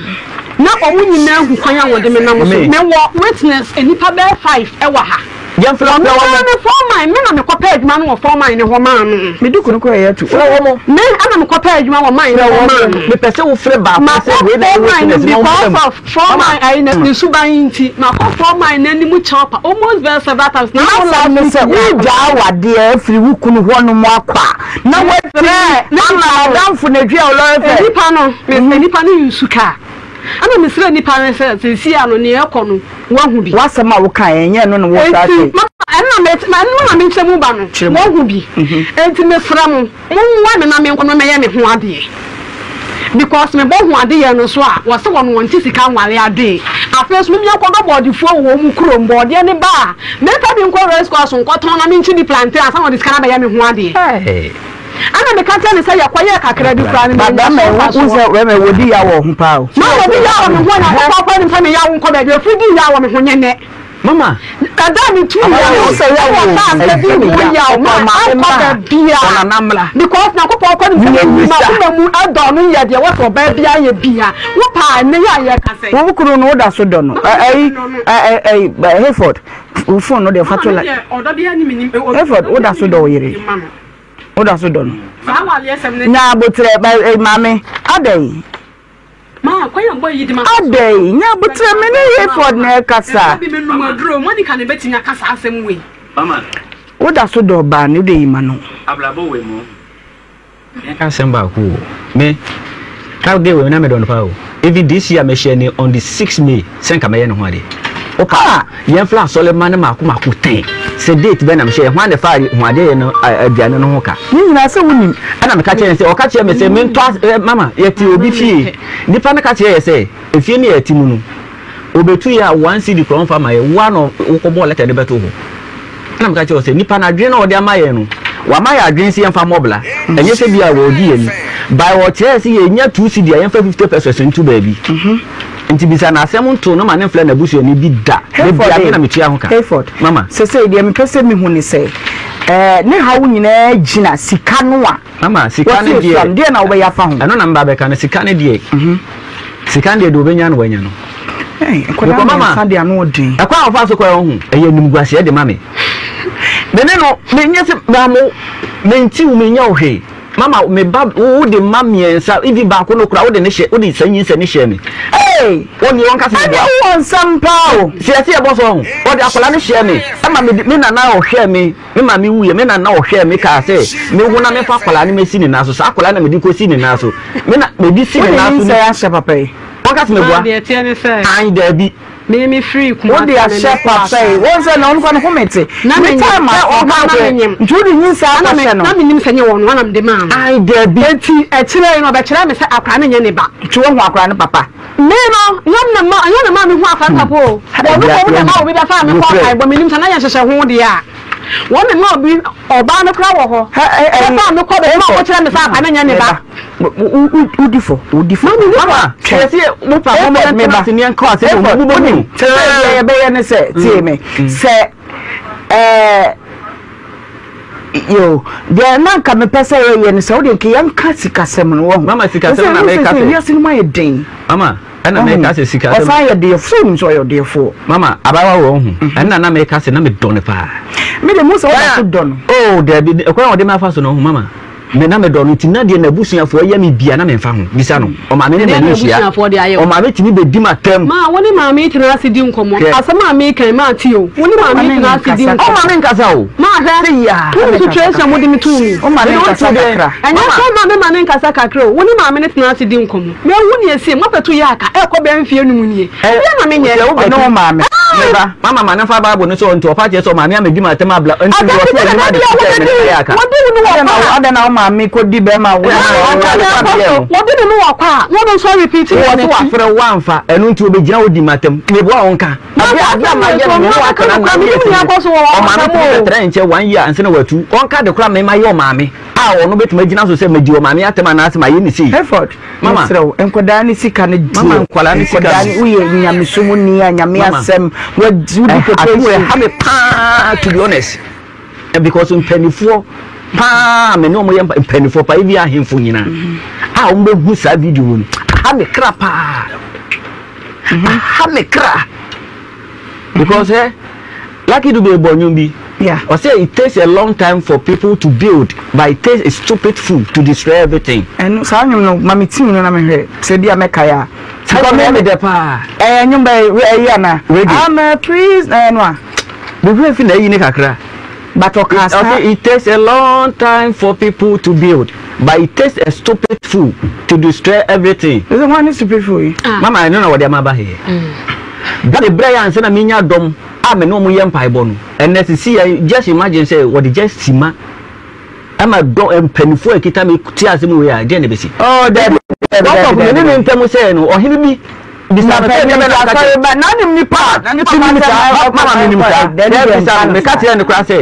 Na wɔn nyinaa hu kwan a wɔde me nam so. Mewɔ witness nnipa bɛyɛ five wɔ ha. Yɛmfrɛ Ɔno wɔn. ara ne foreman, me na mekɔpɛ adwuma no wɔ foreman no hɔ maa no. Me duku no koraa yɛ atu. Frɛ wɔn. Me na mekɔpɛ adwuma wɔ man no hɔ maa no. Mepɛ sɛ wofrɛ baako sɛ wei na ɛyɛ Makɔ foreman no witness na wɔmfrɛ because mu. of foreman ayi na ne suban nti. Makɔ foreman no anim kyɛw pa almost bɛyɛ several times. Na M'asɛm ne sɛ wogyaa w'adeɛ afiri wo kunu hɔnom akɔ a, na woatumi ama w'adamfo no atua wo lɔre fɛ. Nnipa no, mesrɛ nnipa no nsu kaa. Ɛna mesrɛ nnipa no sɛ seesei ano nea ɛkɔ no woahu bi. W'asɛm a wokaeɛ ɛnyɛ ɛno na wosan Enti sɛ. mama ɛno na mete ɛno na menkyerɛ mu ba no Kyerɛ mu. woahu bi. Enti mesrɛ mo mommoa me na menkɔ na mɛyɛ me ho adeɛ because mebɔ ho adeyɛ no nso a wɔse wɔn wɔnte sika nware adee. Afei nso memmia nkɔdɔ bɔɔdefoɔ wɔ wɔn kurom bɔɔdeɛ no ba a memfa bi nkɔ race course nkɔtɔn na menkyi bi plantain ansa na wɔde sika no abɛyɛ me ho adeɛ. Hey. Ɛna meka kyerɛ no sɛ yɛkɔyɛɛ kakra bi koraa no Ba manya bɛrima so yi, wo mfasoɔ. sɛ bɛrima yi wɔdi yaw wɔ ho paa o. Ma wɔdi yaw wɔ me ho, Onyankopɔn koraa nim sɛ me yaw nkɔ baabi, ɛfiri dii yaw wɔ me ho nyɛ nnɛ. Mama. Ɛda a metu yɛ no sɛ yɛ wɔ saa nsɛ bi mu yaw ma ankɔ baabiara because Nyankopɔn kɔ ne sɛ ma koma mu ɛdɔ no yɛ deɛ wɔsɛ ɔbaa bi ayɛ bia wo paa ɛnɛ yɛ a yɛka sɛ. Wo kunu no woda so dɔ no ɛyi ɛyi Hayford wo phone no deɛ fa to la Hayford woda so dɔ wo yere woda so dɔ no nya abotrɛ maame adɛn. Adɛn, nya aboterɛ, me ne Hayford na ɛrekasa. Woda so dɔ ɔbaa no, wode yi ma no. Abrabɔ wei mu, yɛnka asɛm baako o. Me, that girl wei na medɔ no paa o. Even this year mehyɛ ne on the 6 May sɛ nka mɛyɛ ne ho adeɛ. Wopa ah. Yɛmfla asɔre ma no maako maako tɛn. Sɛ date bɛn na mehyɛ yɛ, hwan na ɛfaa ho adeɛ yɛ no aduane no ho ka? Ne nyinaa sɛ wonim. Ɛna meka kyerɛɛ no sɛ, ɔka kyerɛɛ me sɛ mentɔ as, mama, yɛte obi fie. Nipa no ka kyerɛɛ yɛ sɛ, efie no yɛte mu no, obetu yɛ a one cedi koraa ɔmfa mma yɛ, wo ara na wokɔbɔɔ lɛtɛ de bɛtoo hɔ. Ɛna meka kyerɛɛ wo sɛ, nipa no adwene no a ɔde ama yɛn no, wama yɛn adwene sɛ yɛmfa mmɔ bra, ɛnyɛ sɛ bi a ɔredi yɛn ani. By ɔkyerɛɛ sɛ yɛnya two cedi a yɛmfa 50 pesos nto baabi. Nti bisa no asɛm nto no ma no mfrɛ n'abusuani bi da. Da biara me na metua ho ka. Hayford, Mama. Sesei deɛ mepɛ sɛ mehu ne sɛ, eh, ne haw nyinaa gyina sika no a Mama, sika no wɔsi deɛ. esua no, deɛ na wobɛyɛ afa ho? Ɛno na meba abɛka no, sika no deɛ. Sika no deɛ, deɛ ɔbɛnya no wanya no. Hey, nkwadaa Mekɔ mama, mmiɛnsa deɛ ano ɔden. Ɛkwan a ɔfaa so kɔɛ ɔho, ɛyɛ animguaseɛ de ma me. Me ne no, menyɛ sɛ, mamo, menti wo, menyɛ wo hwee. Mama me ba wo de mma mmiɛnsa even baako no koraa wo de ne hyɛ wo de saa nyinsɛn ne hyɛɛ me. Hey! Wɔn ni wɔn kasa Ɛne wo wɔ nsɛm paa o. Sɛ yɛsi ɛbɔ so ɔho ɔde akwadaa no hyɛɛ me ɛma me de me nana ɔhwɛɛ me me maame wuiɛ me nana ɔhwɛɛ me kaa sɛ me wo na me fa akwadaa no mɛsi ne nan so saa akwadaa na me de kɔ si ne nan so me na me de si ne nan so. Wo de nyinsɛn ahyɛ papa yi. Wɔn kasa me boa. Deɛ ɛteɛ ne sɛ. Ayi daabi. Me me firi Wo de Kumasi ahyɛ me kɔ papa yi. Accra. Wɔn sɛ na ɔno kɔ ne home te. Na Ne me nyim. time Sɛ aso ɔba ɔka na sɛ me nyim. nti wo de nyinsɛn Ana me akɔhyɛ no. na me nim sɛ nyɛ wɔn na me de maa no. Ayi daabi. Eti akyire yi no ɔbɛkyerɛ me sɛ akora no nyɛ ne ba. Nti woahu akora no papa? Me no nyɛ na ma nyɛ na maa me hu akora no papa o. Wɔn mmom na ma obi bɛfaa me kɔɔ mpaebɔ me nim sɛ na yɛ nhyehyɛ ho deɛ a. Wɔn na ma obi ɔbaa no koraa wɔ hɔ. Bɛfaa me kɔ baabi ma ɔkɔkyerɛ me sɛ akora no nyɛ ne ba. Wodi fɔ, wodi fɔ. Mama, Twɛn. yɛsi mo pa mo Efod, mɛ meba. ntena ase nkɔ ase mo Efod, mo bɔ wonim, mu. sɛ deɛ yɛbɛyɛ ne sɛ, tie me, sɛ ɛɛ yo, deɛ na nka mepɛ sɛ yɛyɛ ne sɛ, wodeɛ nka yɛnka sikasɛm no, wahu. Mama, sikasɛm na meka sɛ. sɛ. Wiase no mu ayɛ den. Mama, ɛna meka sɛ sikasɛm. Ɔsan yɛ deɛfoɔ, wonim sɛ ɔyɛ ɔdeɛfoɔ. Mama, abayewa wɔ ho. Ɛna na meka sɛ na medɔ no paa. Me de, mu sɛ woda so dɔ no. Oh, dabi, ɛkwan a ɔde me afa so no ho, mama. Me na medɔ no nti na deɛ n'abusuafoɔ yɛ me bia na memfa ho. Bisa no. Ɔmaame ne Ɛdeɛn m'ani na nhyia. abusuafoɔ de ayɛ wo? Ɔmaame tumi bɛdi m'atɛm. Ma wo ne maame yi tena ase di nkɔmmɔ. Hwɛ. Asɛm a meka yi, mate o. Wo ne maame yi tena ase di nkɔmmɔ. Ɔma me nkasa o. Ma hwɛ. Sɛ yia. Wonim situation a mode me too mu. Wo ma ne Mede wo nkasa too dɛn? kakra. Ɛnyɛ Mama. sɛ ma me ma ne nkasa kakra o. Wo ne maame no tena ase di nkɔmmɔ. Mahu nea ɛsii. Moabɛto yɛ aka. Ɛrekɔ bɛyɛ mfeɛ num nie. Ɛ, Ɛdeɛn na menyɛ? sɛ wobɛtu. Ɔne wo maame. Me ba, mama ma no mfa Bible no sɛ ɔnti ɔpa kyerɛ sɛ ɔmaame amɛdi m'atɛm abla nti deɛ ɔte anim ade sɛ me ne ayɛ aka. Wɔde wo ne wɔ Adɛn na kɔ wo a. adɛn na wo maame kɔdi bɛrima wo Ɛna na ɔka ɔwɔ ne Ɛna fa ɛkɔ meyɛɛ so. no. Wɔde ne ne wɔ kɔ a, na ɔno nso repeat wɔ Wɔ so n'akyi. wafrɛ wo amfa ɛno nti ɔbɛgyina hɔ di m'atɛm. Meboa wo nka. Na Adeɛ saa adeɛ a asɛm mayɛ wei no nso, me ne ɔno wo aka atena nokorɛ. nna Menim years nea ni. ɛkɔ so wɔ wɔn Ɔmaame ntam tumi o. bɛtra nkyɛn one year ansa na watu. Ɔnka de koraa mema yɛ ɔmaame a ɔno bɛtumi agyina so sɛ madi ɔmaame atɛm anaasɛ mayɛ ne sei. Hayford, Mama. mesrɛ wo, nkwadaa ne sika no deɛ, Mama, nkwadaa ne sika nkwadaa no. ne, woyɛ nyamesom ni a, nyame Mama. asɛm, wadi, wodi Asɛm wei quotation. ɛha me paa to be honest. Because mpanimfoɔ paa me ne wɔn yɛ mpanimfoɔ paa ebi ahemfo nyinaa a wɔn bɛhu saa video no aha me kra paa aha me kra because eh, Lucky Dube bɔ nnwom bi Yeah. ɔsɛ it takes a long time for people to build but it takes a stupid fool to destroy everything. Ɛno, saa nnwom no, ma me tune no na mehwɛ, sɛ bi a mɛkae a. Saa nnwom no yɛ me dɛ paa. Ɛyɛ nnwom bɛyɛ, ɛyi anaa? Reggae. I'm a prisoner, ɛno a. Me werɛ fi n'ayi ne kakra. But ɔkaa saa. Ɔse it takes a long time for people to build but it takes a stupid fool to destroy everything. Ɛsɛ hwan ne stupid fool yi? Mama ɛno na wɔde ama aba heɛ. Bra me brɛ yɛ ansa na menya dɔm a me ne wɔn yɛ mpaebɔ no. Ɛnɛ sisi yɛ just imagine sɛ wɔde just sima ɛma dɔ mpanyinfoɔ a ɛkita me te asɛm wei a deɛ na ɛbɛsi. Oh dabi dabi Wɔn dabi me ne dabi. ne ntam sɛ no ɔhene bi bisa no sɛ deɛ bɛn na ɔka kyerɛ. Ba na nim nipa a. Na nipa nim saa mama me nim saa. Dɛ bisa no meka kyerɛ no koraa sɛ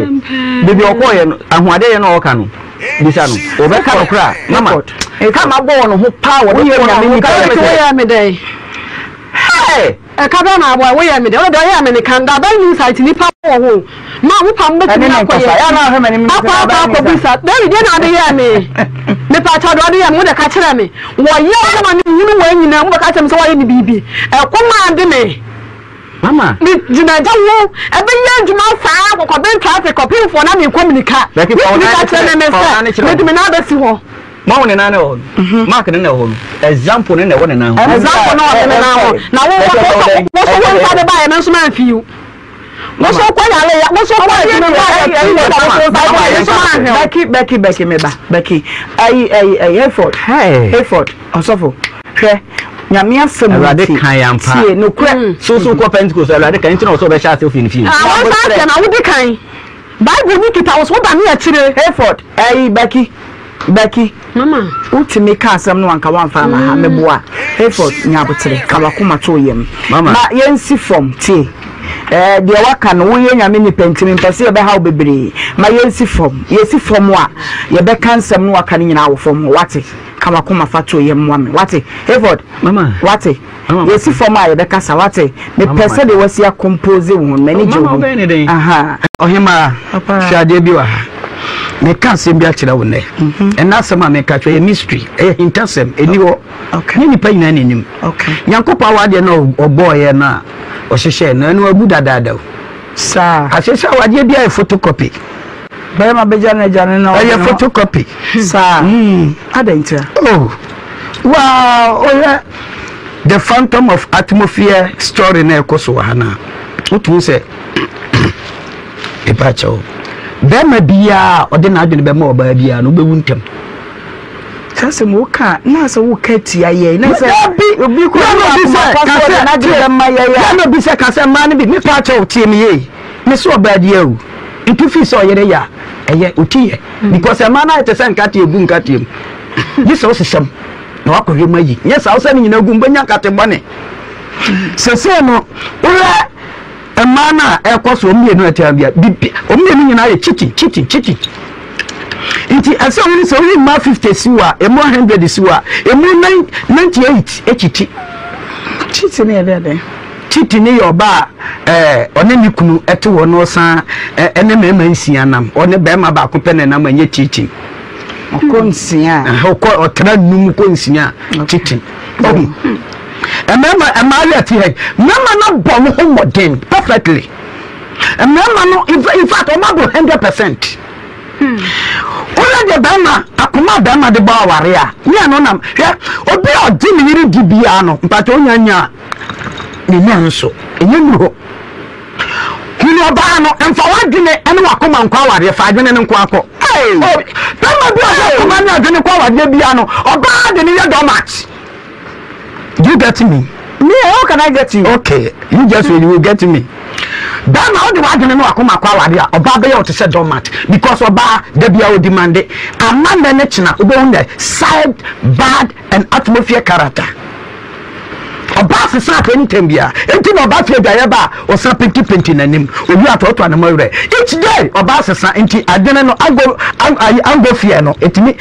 baabi a ɔkɔɔyɛ no ahoadeɛ yɛ no a ɔka no bisa no ɔbɛka no koraa mama ka ma bɔɔ no ho paa wɔde Woyɛ kɔɔ no nyame ɔka nipa. kyerɛ me sɛ Woyɛ me dɛn? Hey! Hey! Ɛka bɛn na aboa woyɛ me dɛ wode ɔyɛ me ne kan da bɛn ne insight nipa wɔ ho ma wo pam bɛtumi Ɛne ne akɔ nkasa. yɛ Yɛ na ahwɛ m'anim akɔ sɛ akɔ abɛn ne akɔ nsa. bisa David deɛ na ade yɛ me mepa kyɛw deɛ ɔde yɛ me wode ka kyerɛ me wɔyɛ wo ma me hunu wɔn nyinaa mu bɛka kyerɛ me sɛ wɔyɛ me biribi ɛkɔm ade me Mama. Me gyina agya wo ɛbɛyɛ adwuma saa kɔkɔben traffic kɔpemfoɔ na mekɔ mirika Becky, fa wo wotumi nan ka ne kyerɛ kyerɛ me me fa wo nan ne sɛ kyerɛ mede wo. me nan bɛsi hɔ. Ma wo ne nan ne wɔ hɔ no. Mark ne na ɛwɔ hɔ no. Example ne na ɛwɔ ne nan ho. Example na ɔde ne nan ho. Na wo wo wo so wo nsa de baeɛ me nso mamfi wo. Wo so kɔ yare ya wo so kɔ adwuma mu ayɛ fi wo na wo so nsa de baeɛ me nso manhwɛ wo. Becky Becky Becky me ba Becky ayi ayi ayi Hayford Hayford ɔsɔfo hwɛ nyame asɛm Awurade nti kan yɛ ampa. tie nokorɛ. So so kɔ Pentecost Awurade kan nti na ɔsɛ ɔbɛhyɛ ase ofi ne fie. Ah wo nsa aseɛ na wodi kan. Bible ni kita wo so woda ne akyire. Hayford ayi Becky Becky Mama. Wotumi ka asɛm no anka wamfa ama ha meboa Hayford nya abotere ka wakoma to yam Mama. Ma yɛnsi fam tie eh, deɛ waka no woyɛ nyame nipa nti mempɛ sɛ yɛbɛha wo bebree ma yɛnsi fam yɛsi fam a yɛbɛka nsɛm no waka no nyinaa wɔ fam hɔ wate ka wakoma fa to yam mmoa me wate Hayford Mama. wate Mama. yɛsi fam a yɛbɛkasa wate mepɛ Mama. sɛdeɛ wasi acompose wo ho no m'ani gye wo Mama ho wobɛyɛ ne dɛn? Aha. Ɔhemaa, Papa. hwɛ adeɛ bi wɔ ha. Meka asɛm bi akyerɛ wo nnɛ. Ɛnnɛ asɛm a meka kyerɛ yɛ mystery, ɛyɛ hintasɛm, ɛnni hɔ. Okay. Nyɛ nnipa nyinaa na ɛnim. Okay. Nyankopɔn awadeɛ no a ɔbɔɔyɛ no a ɔhyehyɛɛ no, ɛno agu dadaada o. Saa. Ahyehyɛ awadeɛ bi ayɛ photocopy. Barima bɛgya n'agya ne na ɔde Ɛyɛ ne ho- photocopy. Saa. Adɛn ntia? Oh, wow, ɔyɛ the phantom of atmosphere story na ɛkɔ so wɔ ha no a, wotumi sɛ Mepa kyɛw. Bɛrima biara a ɔde n'adwene bɛma ɔbaa biara no, wobɛwu ntɛm. Saa asɛm woka a, na sɛ woka tia yɛn. Na sɛ Dabi! obi kɔ Na bi obi akoma sɛ, pa ka so ɔde sɛ, n'adwene bɛma yɛn a. Na na obi sɛ, ka sɛ mmaa no bi, mepa kyɛw tie me yie. Me sɛ ɔbaa bi awu. Nti fii sɛ ɔyere yɛ a, ɛyɛ, ɔti yɛ. Because mmaa no ayɛ te sɛ nkateɛ gu nkateɛ mu. Gye sɛ wosesam na wakɔhwɛ mu ayi. Nyɛ saa, wo sɛ ne nyinaa gu mu, wobɛnya nkate bɔne. Sesei no, wohwɛ Mmaa no a ɛkɔ so wɔn mmienu a ɛte abia bibi wɔn mmienu nyinaa yɛ cheating cheating cheating nti ɛsɛ wɔn sɛ woyi mmaa 50 si wɔ a emu 100 si wɔ a emu 98 ekyiti. Cheating yɛ dɛ dɛ. Cheating ne yɛ ɔbaa ɛɛ ɔne ne kunu ɛte hɔ na ɔsan ɛne mmarima nsia nam ɔne barima baako pɛ na ɛnam ɛnyɛ cheating. Ɔkɔ nsia. Ɔkɔ ɔtena num kɔ nsia cheating. Ɔhu. Mmarima, mmaa yɛ ti ha yi. Mmarima no bɔ wɔn ho mmɔden perfectly. Mmarima no, in fact, wɔn abɔ 100%. Wọ́n de bɛrima akoma bɛrima de bɔ aware a, ní ɛno nam hwɛ obi a ɔgye ne yere di biara no, mpatwa onya nya ne nya nso, ɛnyɛ nuru hɔ. Hunu ɔbaa no, mfa w'adwene ne w'akoma nkɔ awareɛ, fa adwene no nko akɔ. Bɛrima bi a ɔde akoma ne adwene kɔ awareɛ biara no, ɔbaa de ne yɛ doormat. Do you get me? Me, how can I get you? Okay, you just you will get me. Bɛrima wode w'adwene ne w'akoma kɔ awareɛ a, ɔbaa bɛyɛ wo te sɛ doormat because ɔbaa da biara ɔdemande. Ama nnɛ ne kyena wobɛhu the side bad and atmosphere character. Ɔbaa sesa afei ne tɛm biara. Enti na ɔbaa fie adwaeɛ ba a ɔsan penti penti n'anim. Owie atoatoa ne mɔwerɛ. Each day ɔbaa sesa nti adwene no ango ayi ango fear no ɛtumi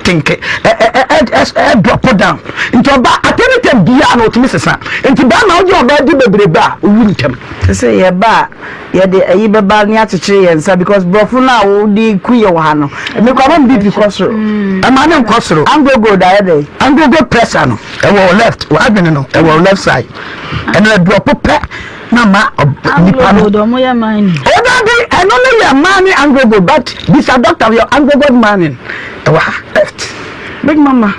tinke ɛ ɛ ɛ ɛ drop down. Nti ɔbaa at any time biara no ɔtumi sesa. Nti bɛrima wogye ɔbaa di bebrebe a wowu ntɛm. Te sɛ yɛba a yɛde ayi bɛba ne akyekyere yɛn nsa because borɔfo no a wode ku yɛ wɔ ha no me kɔ ama me BP kɔ soro. Ɛma ne nkɔ soro. Anglo gold ayɛ dɛn? Anglo gold pressure no ɛwɔ wo left w'adwene no ɛwɔ wo left side ɛno ɛdrɔpo pɛ na ma nipa no. Anglo gold ɔmo yɛ mining. O dabi ɛno no yɛ mining anglo gold but bisa doctor yɛ anglo gold mining ɛwɔ ha left. Big mama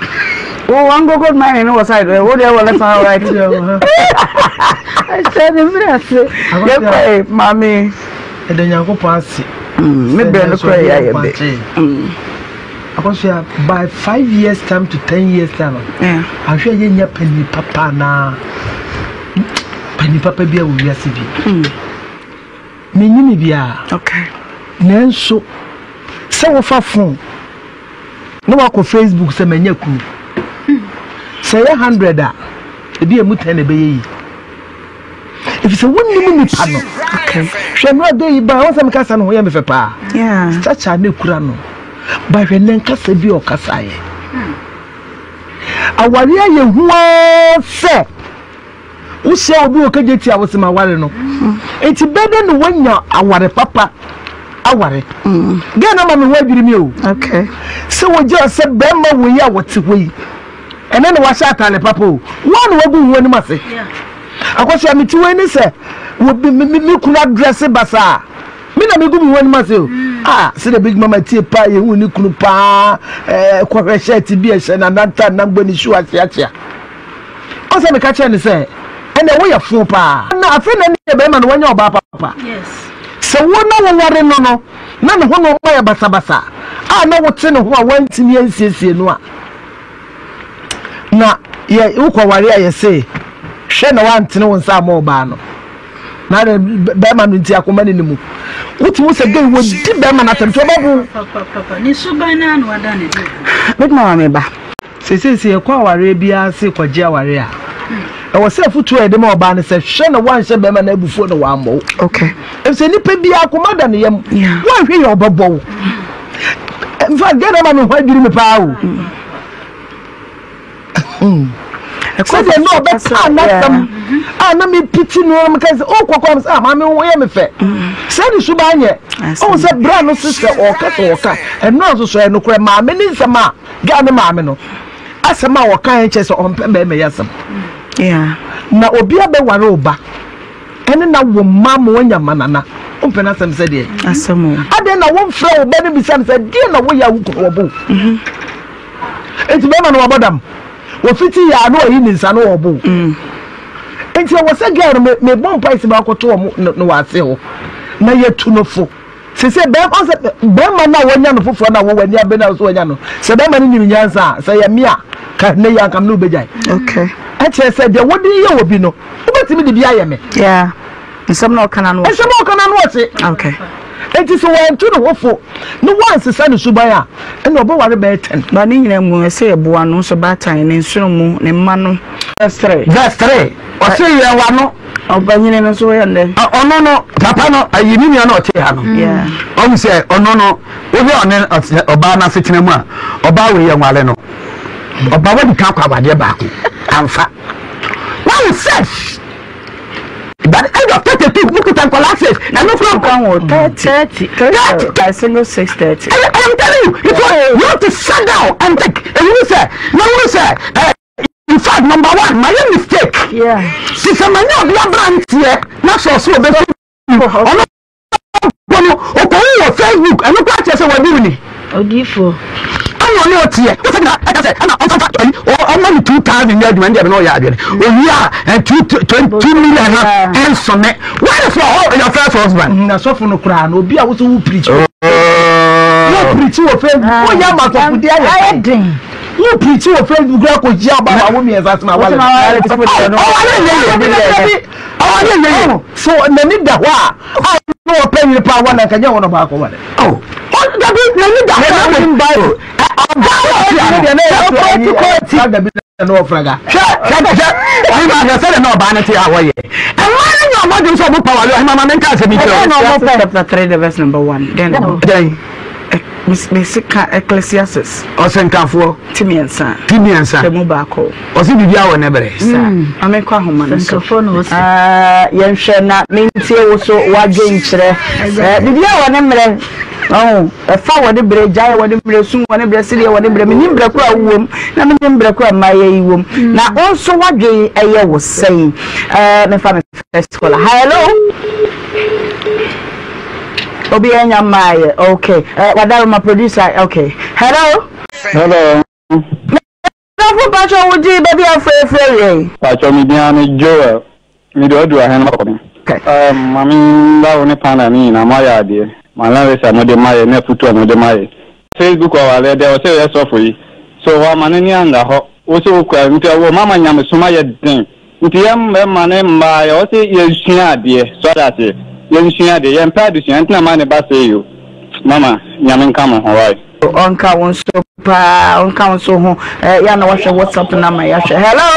wo anglo gold mining no wɔ side ɛ wo deɛ wɔ left and right. Ɛhyɛ ne mmerɛ ase yɛ kɔ ɛ maame. Ɛda Nyankopɔn ase. Me brɛ no kora yɛ ayɛ bɛ. Akosua, by 5 years time to 10 years time, ahwɛ yɛ nya panyin papa anaa panyin papa bi a wɔ wiase bi. Menyini biara. Okay. Nanso sɛ wofa phone na wakɔ Facebook sɛ manya kunu. Sɛ ɛyɛ 100 a, ebi emu 10 na ɛbɛyɛ yi. Ɛfiri sɛ wonnim nipa no. Hwɛ no ade yi baa, wɔn sɛ mekasa no ho yɛ me fɛ paa. Stature ne kura no. Ba hwɛ ne nkasa bi a ɔkasaeɛ. Awareɛ ayɛ hu ara sɛ. Wohyia obi wɔ kagye a wosɛ maware no. Nti bɛdɛ na woanya aware papa aware. Gɛn na ma me ho adwiri mi o. Sɛ wɔgya sɛ bɛrima wei a wɔte hɔ yi ɛnɛ na wahyɛ ataade papa o. Wɔn na wagu ho anim ase. Akɔhyia me ti wei ne sɛ me kunu adrɛse basaa. Me na megu me ho anim ase o. Ah, sɛdeɛ Big Mama tie paa yɛhu ne kunu paa ɛɛ kɔhwɛ shirt bi ɛhyɛ na nanta nam bɔ ne shoe akyeakyea. Ɔsɛ meka kyerɛ ne sɛ ɛnna woyɛ fo paa. Na afei na ɛnna bɛrima no wanya ɔbaa papa. Sɛ wo na woware no no na ne ho nneɛma yɛ basabasa a na wote ne ho a wantumi ansiesie no a na yɛ wokɔware a yɛse hwɛ na wantene wo nsa ama ɔbaa no. Na adɛ bɛrima no nti akoma ne ne mu. Wotumi sɛ gay wɔdi bɛrima no atɛm nti ɔbɛbo. Big mama me ba. Seesei sɛ yɛkɔ awareɛ biara ase kɔgye awareɛ a, ɛwɔ sɛ afotuo a yɛde ma ɔbaa no sɛ hwɛ na woanhyɛ bɛrima no abufuo na wammɔ wo. Okay. Ɛfisɛ nipa biara akoma da ne yam. Woanhwɛ yɛ ɔbɛbɔ wo. In fact, gay na ma me ho adwiri me paa o. Sɛdeɛ na ɔbɛkaa n'asɛm a na mepiti no na meka sɛ o kɔkɔ am sɛ ah maame wo yɛ me fɛ sɛ ne suban nyɛ ɔhu sɛ berɛ a no se sɛ ɔka sɛ ɔka ɛno a nso so ɛyɛ nokorɛ maame ne nsɛm a gaa ne maame no asɛm a ɔka yɛn kyerɛ sɛ ɔmpɛ bɛrima yi asɛm na obi abɛware wo ba ɛne na wo mma ma wanya manana wompɛ no asɛm sɛ deɛ adɛn na womfrɛ wo ba no bisa no sɛ deɛ na woyɛ a wo kunu wɔbo Enti bɛrima no wabɔ dam. Wɔfiti yɛ a na wayi ne nsa na ɔbo. Mm. Enti ɛwɔ sɛ girl no me mebɔ mpae sɛ makɔto wɔn no wɔ ase hɔ na yɛtu no fo. Sese bɛrima sɛ bɛrima no a wanya no foforɔ no a wɔwɔ ani abere no a so wanya no sɛ bɛrima no nim nyansa a sɛ yɛ me a ka ne yɛ anka me ne wobɛgyae. Okay. Ɛkyerɛ sɛ deɛ wode yɛ wɔ bi no wobɛtumi de bi ayɛ me. Yeah. Nsɛm na ɔka n'ano ɔhye. Nsɛm na ɔka n'ano ɔhye. Okay. Eti sɛ wɔantu ne ho fo na wɔansesa ne suban a, ɛna ɔbɛware bɛyɛ tɛn. Ba ne nyinaa mu ɛsɛ yɛboa no nso baatan ne nsono mu ne mma no. Verse 3. Verse 3. Ɔse yɛn wa no. Ɔbanyini no nso yɛ ndɛ. Ɔno no papa no ayi ne nua no ɔte ha no. Ɔhu sɛ ɔno no wohwɛ ɔne ɔbaa no asetena mu a ɔbaa wei yɛ nwale no. Ɔbaa wadi kan akɔ awadeɛ baako amfa. Wɔn sɛ By the age of 32, mo kuta nkɔla six. Ɛno kura Kan wɔ 30. 30. By single 6:30. I am telling you, it was, you have to sit down and think. Ehunu sɛ, na ehunu sɛ, eh, in fact, number one, my mistake. Yeah. Sisɛ ma nye obi aberanteɛ na sɛ ɔsɛ obefi ɔno mpo no ɔkɔhu wɔ Facebook ɛno koraa kyerɛ sɛ wadi wo ni. Odiifoɔ. Ɛna ɔne ɔteɛ wosɛ na ɛka sɛ ɛna ɔmfa ayi ɔma no 2000 nyɛ adwuma ɛndeɛ bɛ na ɔyɛ adwene owie a 2 million no ɛnsome what is your, your first husband. Na sɔfo no koraa no obi a wosɛ wo preach wo preach wɔ Facebook woyɛ ama asɔfodi ayɛ den wo preach wɔ Facebook koraa kɔ hyia ɔba ma wo mmiɛnsa sena wale ɔwale nyɛ yɛ Ɔware nyɛ yie. So n'ani da hɔ a a na ɔpɛ yere paa wa na nka nyɛ wɔn na ɔbaako ware. Oh, dabi n'ani da hɔ na ɔnim Bible. Ɔbaa wɔ ɔte ano. Deɛ na yɛ kɔɔti kɔɔti. Fraga bi na ɔwɔ fraga. Hwɛ hwɛ hwɛ ɔhema hwɛ sɛdeɛ na ɔbaa no te a wɔyɛ. Mmaa no nyɛ ɔmo adwene sɛ ɔmo pa ware ɔhema ma menka asɛm yi kyerɛ wo. Ecclesiastes chapter 3 the verse number 1. Then Dɛn? Mesi ka Ecclesiastes. Ɔsɛnkafoɔ. Ti mmiɛnsa. Ti mmiɛnsa. Tɛ mu baako. Ɔsi biribi awɔ ne bere. Sa. Maame kɔ ahoma no so. Yɛnhwɛ na mentie wo so w'adwenkyerɛ. Biribi awɔ ne mmerɛ. Ɔho, ɛfa wɔ ne berɛ, gyae wɔ ne mmerɛ, sum wɔ ne berɛ, sedeɛ wɔ ne berɛ. Menim berɛ koro a wowom, na menim berɛ koro a mmaeɛ yi wom. Na wo nso w'adwen ɛyɛ wo sɛn? Mefa me first caller. Hello. Obi anya mmaeɛ. Okay. Wadaroma producer. Okay. Hello. Hello. Sɔfo pakyɛ wo din baabi a wofrɛ firi awiei. Pakyɛ me din ara ne Joel me deɛ ɔdu ahen makɔ me. Erm mame nda wo ne panel no nyinaa moayɛ adeɛ mo analysis a mode mayɛ ne afutuo a mode mayɛ. Facebook ɔwareɛ deɛ ɔsɛ ɔyɛ sɔfo yi so wama n'ani anda hɔ wo sɛ wokura nti ɔwɔ mama nyamesom ayɛ den Nti yɛn mmarima ne mmaa yɛwɔ se yɛnsua adeɛ so ate aseɛ yɛnsua adeɛ yɛmpɛ adesua nti na maa ne ba see yo mama nyame nka mo ho wai. Ɔnka wo nso paa ɔnka wo nso ho eh, yɛ na wahwɛ whatsapp na ma yɛahwɛ hello.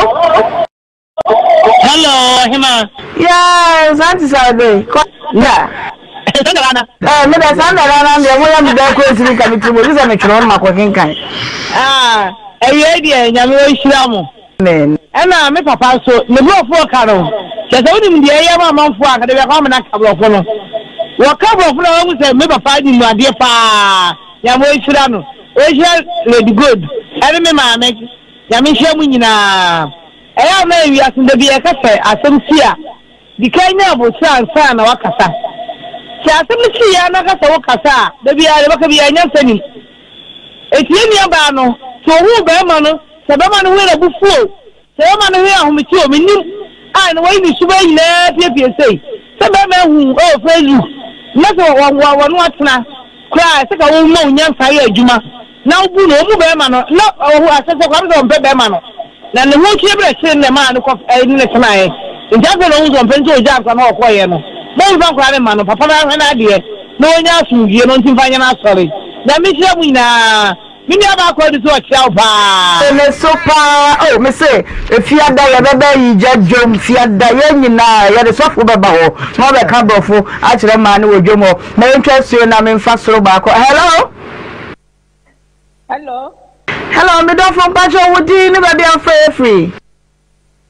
Hello ɔhema. Yes auntie Sade kɔ da. Eh, me da saa ndada na deɛ moyɛ me dan kɔ ntumi nka me tirim obi sɛ metwerɛ no makɔ kenkan. Ah, awiei deɛ nyame ɔnhyira mo. Amen. Ɛna me papa nso, ne borɔfo a ɔka no, kyerɛ sɛ wonim deɛ ɛyɛ ma amanfoɔ a, anka da biako ama no aka borɔfo no. Wɔka borɔfo no a, wahu sɛ me papa nim adeɛ paa. Nyame ɔnhyira no. Ɔnhyira Lady Gold ɛne me maame. Nyame nhyira mo nyinaa. Ɛyɛ a na wiase no da bi yɛka sɛ asɛm si a, di kan nya aboterɛ ansa na wakasa. Sɛ asɛm no si yɛ a na ka sɛ wokasa a, da biara deɛ wobɛka biara nyansa nim. Enti yɛn nuabaa no, sɛ ɔhuu barima no, sɛ barima no ho yɛ no abufuo o, sɛ barima no ho yɛ ahomete o, mennim, a na wayi ne suban nyinaa apiepie sei, sɛ barima ahu wo wɔ Facebook, na sɛ wɔne wo atena koraa a, ɛsɛ ka woma wo nyansa yɛ adwuma na wobu no, ɔmmu barima no, na ɔhu asɛ sɛ koraa sɛ ɔmpɛ barima no, na ne ho twe berɛ kyere no na ɛmaa no kɔ ne no tenaeɛ, nti afei na ɔhu sɛ ɔmpɛ no nti ɔgyaa nkwadaa no hɔ kɔeɛ no, mommfa nkwadaa no mma no, papa no ara nhwɛ n'adeɛ na ɔnya asomdwie na ɔnti mfa nyɛ n'asɔre. Nyame nhyira mo nyinaa. Me nua baa Kwadu so ɔkyea wo paa. Me so paa oh me se fiada yɛbɛba ayigya dwom fiada yɛn nyinaa yɛde sɔfo bɛba hɔ na wabɛka brɔfo akyerɛ mmaa no wɔ dwom hɔ ma yɛntwa asuo na memfa soro baako hello. Hello. Hello me dɔfo mpakyɛ wo din ne baabi a wofrɛ yɛ firi.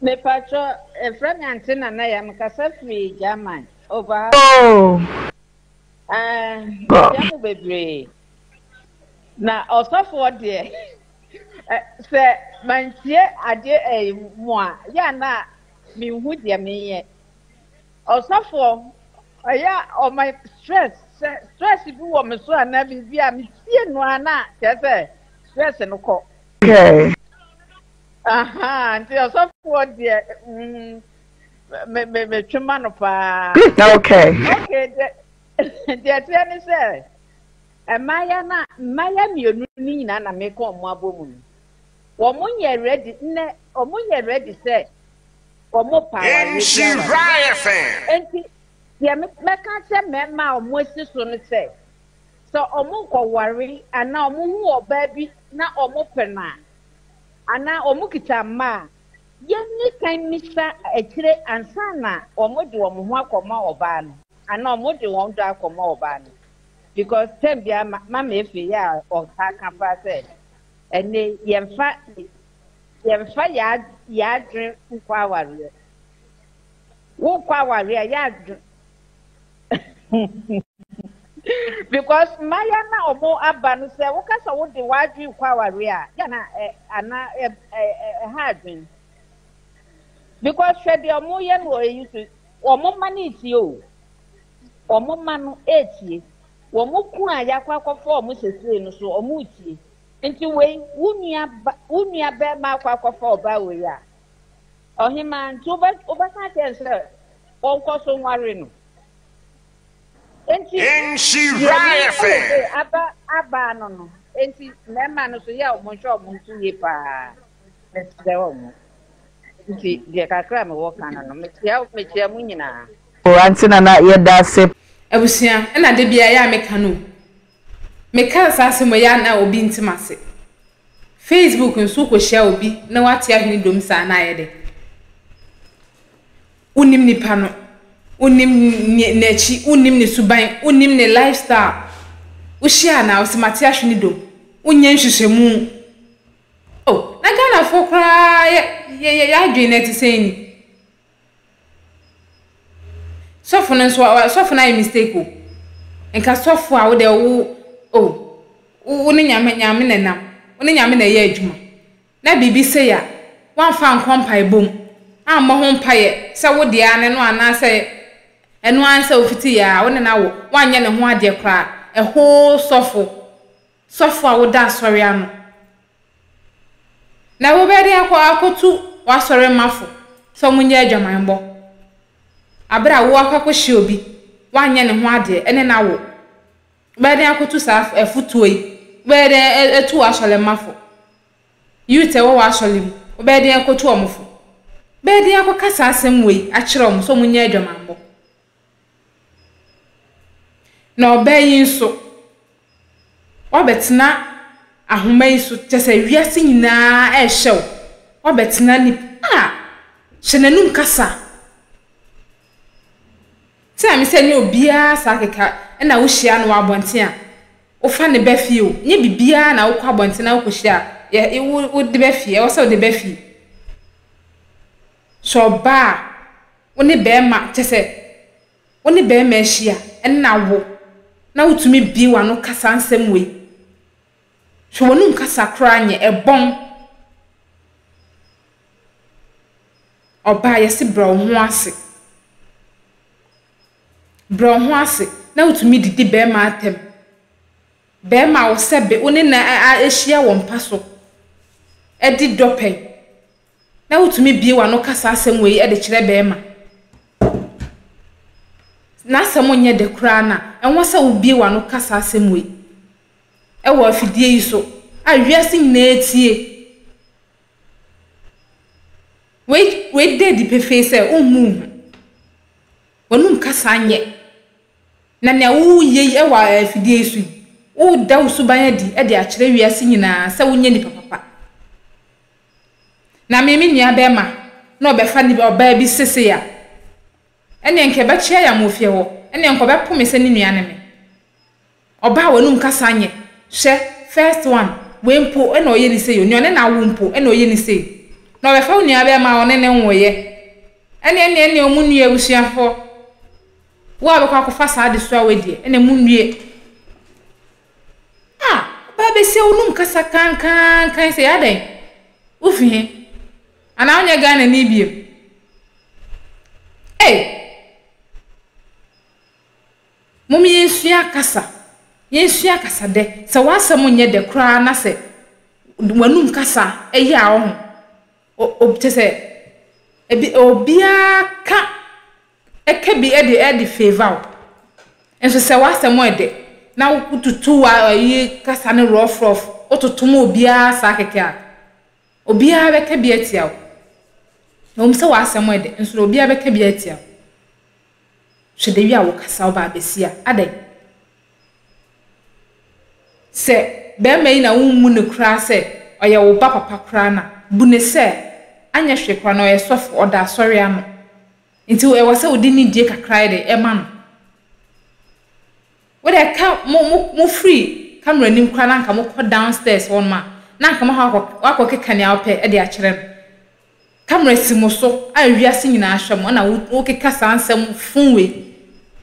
Mepakyɛ ɛfrɛ me ante nana ya mekasa firi German over. Oh. Ɛɛ mekyia mo bebree. Na ɔsɔfoɔ deɛ sɛ mantie adeɛ ɛyi mu a yɛ a na menhu deɛ menyɛ. Ɔsɔfoɔ ɔyɛ ɔma stress sɛ stress bi wɔ me so anaa biribi a metie no a na kyerɛ sɛ stress no kɔ. Okay. Aha, nti ɔsɔfoɔ deɛ mm, me me metwe ma no paa. Okay. Okay, deɛ deɛ ɛteɛ ne sɛ mmayewa na mmayewa mmienu no nyinaa na meka wɔn abɔ mu no. Wɔn nyɛ ready nnɛ, wɔn nyɛ ready sɛ wɔn pa awareɛ bi aware. Nti deɛ mɛka akyerɛ mmarima a wɔn asi so no sɛ, sɛ wɔn nkɔware anaa wɔn hu ɔbaa bi na wɔn pɛ no a, anaa wɔn kita mma a, yɛnni kan mmisa akyire ansa na wɔde wɔn ho akɔma ɔbaa no anaa wɔde wɔn dɔ akɔma ɔbaa no because term biara ma mama efe yɛ a ɔtaa ka paa sɛ ɛnne yɛmfa yɛmfa yɛ adwene nkɔ awareɛ wokɔ awareɛ a yɛ adwene because mmaayewa na wɔn aba no sɛ woka sɛ wode w'adwene kɔ awareɛ a yɛ na ɛ ana ɛ ɛ ɛha adwene because hwɛ deɛ wɔn yɛ no wɔ eyi so wɔn mma no etie o wɔn mma no etie wɔn kun a yakɔ akɔfa wɔn sesei no so wɔn retie nti wei wo nua ba wo nua bɛrima akɔ akɔfa ɔbaa wei a ɔhemaa nti wobɛ wobɛka kyɛn sɛ wɔnkɔ so nware no. Enti deɛ me wode aba abaa no no, enti mmarima no so yɛ a wɔnhwɛ wɔn so yie paa. Mesrɛ wɔn. Nti deɛ kakra a mewɔ ka no no, mekyia mekyia mo nyinaa. Oh aunty Nana yɛda ase. Abusua, ɛna da biara ɛyɛ a meka no o. Meka saa asɛm wei a na obi nte m'ase. Facebook nso wokɔhyia obi na wate ahwene dom saa na ayɛ dɛ. Wonnim nipa no, wonnim n'akyi, wonnim ne suban, wonnim ne lifestyle. Wohyia na ɔsɛ mate ahwene dom. Wonyɛ nhwehwɛmu. Oh, na Ghanafoɔ koraa yɛ yɛ yɛ adwene no ɛte sɛn ni? Sɔfo no nso sɔfo no ayɛ mistake o. Nka sɔfo a wo deɛ wo oh wo ne nyame nyame na nam. Wo ne nyame na ɛyɛ adwuma. Na biribi sei a, woamfa ankɔ mpaebɔ mu, ammɔ ho mpaeɛ sɛ wo deɛ ara ne no anaasɛ ɛno ara ne sɛ wofitiiɛ ara wo ne no awo, woanyɛ ne ho adeɛ koraa, ɛhoo sɔfo, sɔfo a woda asɔre ano. Na wobɛyɛ dɛn akɔ akɔtu w'asɔre mma fo sɛ wɔnyɛ adwamanbɔ, aberɛ a wo akɔ akɔhyia obi, woanyɛ ne ho adeɛ, ɛne no awo. Wobɛyɛ dɛn akotu saa afotuo yi? Wobɛyɛ dɛn atu w'asɔremma fo? Youth a ɛwɔ w'asɔre mu, wobɛyɛ dɛn akotu wɔn fo? Wobɛyɛ dɛn akɔka saa asɛm wei akyerɛ wɔn sɛ wɔnyɛ adwamammɔ? Na ɔbaa yi nso, wabɛtena ahoma yi so, kyerɛ sɛ wiase nyinaa ɛrehyɛ wo. Wabɛtena nip a, hyɛ n'anum kasa. Tse a mesɛ nye obiara saa keka na wohyia no wɔ abɔntsen a, wofa no ba fie o, nnyɛ biribiara na wokɔ abɔntsen na wokohyia a, yɛ wo wode ba fie, ɛwɔ sɛ wode ba fie. Sɛ ɔbaa a, wo ne bɛrima, kyerɛ sɛ, wo ne bɛrima ahyia ɛna wo, na wotumi bue w'ano ka saa nsɛm wei. Hwɛ w'anum kasa koraa nyɛ, ɛbɔn. Ɔbaa, yɛse brɛ wo ho ase. Brɛ wo ho ase na wotumi didi bɛrima atɛm. Bɛrima a wo sɛbe wo ne no ahyia wɔ mpa so adi dɔ pɛn na wotumi bue w'ano ka saa asɛm wei de kyerɛ bɛrima. N'asɛm nyɛ dɛ koraa no a, ɛnwɔ sɛ wobue w'ano ka saa asɛm wei wɔ afidie yi so a wiase nyinaa tie. Wei wei da adi pefee sɛ wommu wo ho. W'anom kasa nyɛ. Na nea woreyɛ yi wɔ afidie yi so yi, woreda wo suban adi de akyerɛ wiase nyinaa sɛ wonyɛ nipa papa. Na me me nua bɛrima na ɔbɛfa ne ɔbaa bi sesei a, ɛnneɛ nka ɛbɛkyea yɛn wɔ fie hɔ, ɛnneɛ nka ɔbɛpo me sɛ ne nua ne me. Ɔbaa a w'anum kasa nyɛ. Hwɛ, first one, wei mpo na ɔyɛ ne sei o, nea ɔne no awo mpo na ɔyɛ ne sei. Na ɔbɛfa wo nua bɛrima a ɔne no nwoeɛ. Ɛnneɛ ɛnneɛ ɛnneɛ ɔmo nnue abusuafoɔ. Wo a wobɛkɔ akɔfa saa adesoa wei deɛ, ɛnneɛ mo nnue. Ah, ɔbaa bɛsia w'anum kasa kankankan sei, adɛn? Wofi he? Anaa wonyɛ Ghanani biom? Ei! Mom yɛnsua kasa, yɛnsua kasadɛ. Sɛ w'asɛm nyɛ dɛ koraa na sɛ w'anum kasa yɛ a ɔho, o kyerɛ sɛ ebi obiara ka ɛka bi de ɛde favour wo. Nso sɛ w'asɛm yɛ dɛ na wotutu w'ayi kasa no rough rough, wototo ma obiara saa kɛkɛ a, obiara bɛka bi atia wo. Ɛwom sɛ w'asɛm yɛ dɛ, nso obiara bɛka bi atia wo. Hwɛ da yi a wokasa wo ba abasia adɛn? Sɛ bɛrima yi na wommu no koraa sɛ ɔyɛ wo ba papa koraa no a, bu no sɛ anyɛ hwee koraa no ɔyɛ sɔfo, ɔda asɔre ano. Nti ɛwɔ sɛ wode nidie kakra yɛ dɛn ɛma no. Wo deɛ ka mo mo mo firi camera anim koraa na anka mokɔ downstairs hɔnom a na anka moakɔ akɔ keka nea wopɛ de akyerɛ no. Camera si mo so a wiase nyinaa hwɛ mo ɛna wo keka saa nsɛm fun wei.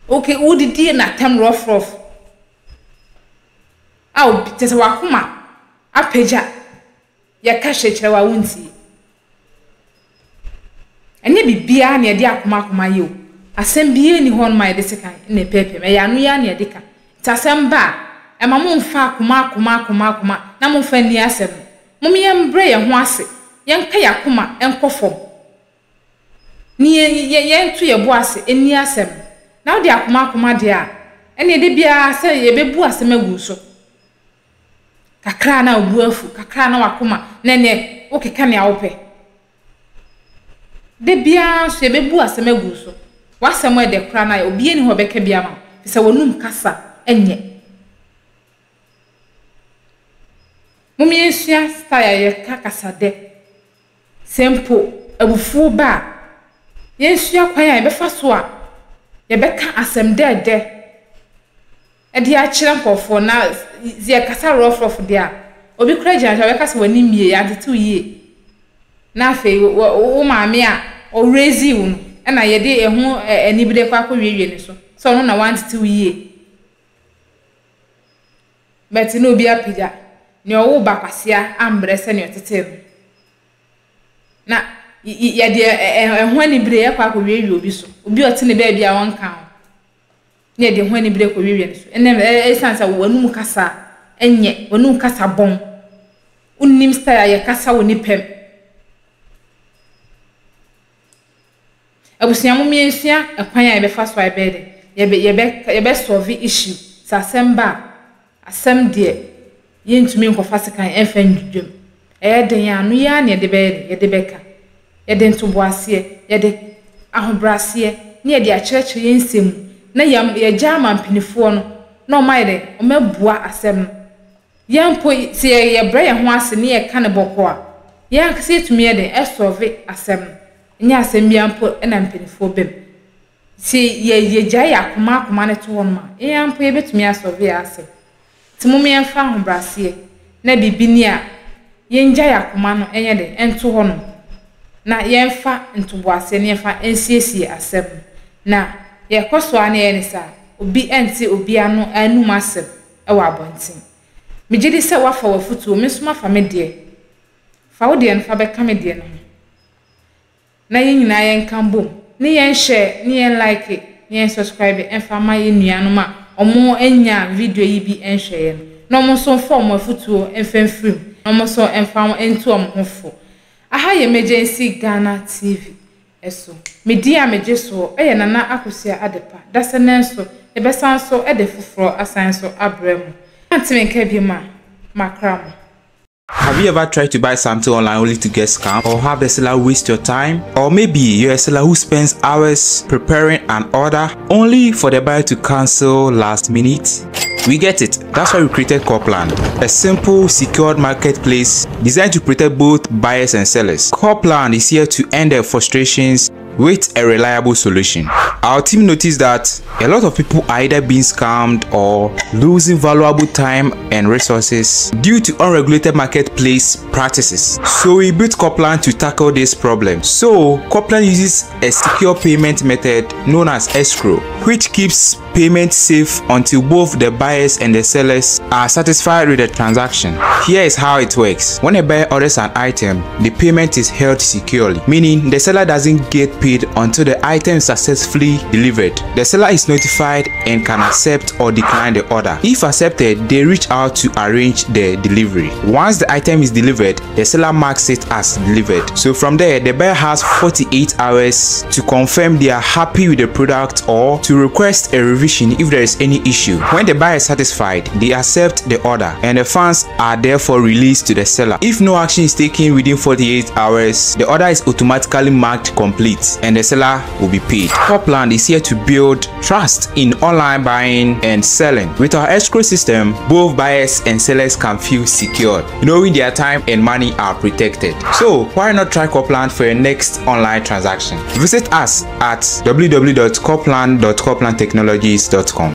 Woke wodidi n'atɛm rough rough. A obi kyerɛ sɛ w'akoma apagya yɛka hwee kyerɛ wo a wontie. Ɛnyɛ biribiara na yɛde akoma akoma yɛ o. Asɛm biara nni hɔnom a yɛde sekan na ɛpɛɛpɛɛ mu. Ɛyɛ ano yi ara na yɛde ka. Nti asɛm ba a, ɛma momfa akoma akoma akoma akoma na momfa nni asɛm no. Mom yɛmbrɛ yɛn ho ase, yɛnka yɛn akoma nkɔ fam, ne yɛn yɛnto yɛn bo ase nni asɛm no. Na wode akoma akoma deɛ a, ɛnneɛ da biara sɛ yɛbɛbu asɛm agu wo so. Kakra na wo bo afu, kakra na w'akoma, na ɛnneɛ wokeka nea wopɛ. Da biara nso yɛbɛbu asɛm agu wo so. W'asɛm ɛdɛ koraa na obiara nni hɔ a ɔbɛka bi ama wo, ɛfiri sɛ w'anum kasa nyɛ. Mom yɛnsua style a yɛka kasadɛ. Sɛ mpo abufuo ba a, yɛnsua kwan a yɛbɛfa so a yɛbɛka asɛm dɛɛdɛ de akyerɛ nkurɔfoɔ na sɛ yɛkasa rɔfrɔf deɛ a, obi koraa gyina nkyɛn a ɔbɛka sɛ w'ani mmie, yɛantete wo yie. Na afei wo maame a ɔreizii wo no na yɛde ɛho anibere kɔ akɔwiewie ne so sɛ ɔno na wantete wo yie. But na obi apagya nea ɔwoo ba kwasea ambrɛ sɛ nea ɔtetee no. Na yɛde ɛho anibere ɛkɔ akɔwiawia obi so. Obi a ɔte ne baabi a ɔnka ho. Na yɛde ɛho anibere kɔwiawia ne so. Ɛnam ɛsiane sɛ w'anum kasa nyɛ, w'anum kasa bɔn. Wonnim style a yɛkasa wɔ nipa mu. Abusua mom yɛnsua ɛkwan a yɛbɛfa so a yɛbɛyɛ dɛn yɛbɛ yɛbɛ yɛbɛ solve issue sɛ asɛm ba a asɛm deɛ yɛntumi nkɔfa sekan ɛmfa ndwidwam ɛyɛ den a ano yi ara na yɛde bɛyɛ dɛn yɛde bɛka yɛde ntoboaseɛ yɛde ahobraseɛ ne yɛde akyerɛkyerɛ yɛn nsɛm mu na yɛam yɛgya ama mpanifoɔ no na wɔn ayɛ dɛn wɔn abua asɛm no. Yɛn mpo, sɛ yɛbrɛ yɛn ho ase na yɛka no bɔkɔɔ a, yɛn ankasa yɛtumi yɛ dɛn? Sɔlve asɛm no. Ɛnyɛ asɛm biara mpo na mpanimfoɔ ba mu. Sɛ yɛgyae yɛn akoma akoma no to hɔnom a, yɛn ara mpo yɛbɛtumi asɔlve yɛn asɛm. Nti mom yɛmfa ahobrɛaseɛ na biribi ni a, yɛngyae akoma no nyɛ dɛn? Nto hɔnom. na yɛmfa ntoboaseɛ na yɛmfa nsiesie asɛm no. Na yɛkɔ so ara na yɛyɛ no saa a, obi nte obi ano anum asɛm wɔ abɔnten. Megye di sɛ woafa w'afotuo, me nso mafa me deɛ. Fa wo deɛ no fa bɛka me deɛ no ho. Na yɛn nyinaa yɛnka mbom ne yɛn share ne yɛn like ne yɛn subscribe mfa mma yɛn nuanom a ɔmo nnya video yi bi nhwɛeɛ no na ɔmo nso mfa ɔmo afutuo mfa mfiri mu na ɔmo nso mfa ntu ɔmo ho fo. Aha yɛ Emergency Ghana TV so. Me din a megye soɔ yɛ Nana Akosua Adepa. Dasɛ nnɛ nso yɛbɛsan nso de foforɔ asan nso abrɛ mo. Moante me nka biom a, makra mo. Have you ever tried to buy something online only to get scammed or have the seller waste your time? Or maybe you're a seller who spends hours preparing an order only for the buyer to cancel last minute? We get it. That's why we created Corplan, a simple, secured marketplace designed to protect both buyers and sellers. Corplan is here to end their frustrations with a reliable solution. Our team noticed that a lot of people are either being scammed or losing valuable time and resources due to unregulated marketplace practices. So we built Coplan to tackle this problem. So Coplan uses a secure payment method known as escrow, which keeps payment safe until both the buyers and the sellers are satisfied with the transaction. Here is how it works. When a buyer orders an item, the payment is held securely, meaning the seller doesn't get paid until the item is successfully delivered. The seller is notified and can accept or decline the order. If accepted, they reach out to arrange the delivery. Once the item is delivered, the seller marks it as delivered. So from there, the buyer has 48 hours to confirm they are happy with the product or to request a revision if there is any issue. When the buyer is satisfied, they accept the order and the funds are therefore released to the seller. If no action is taken within 48 hours, the order is automatically marked complete and the seller will be paid. Copland is here to build trust in online buying and selling. With our escrow system, both buyers and sellers can feel secured, knowing their time and money are protected. So why not try Copland for your next online transaction? Visit us at www.copland.coplandtechnologies.com.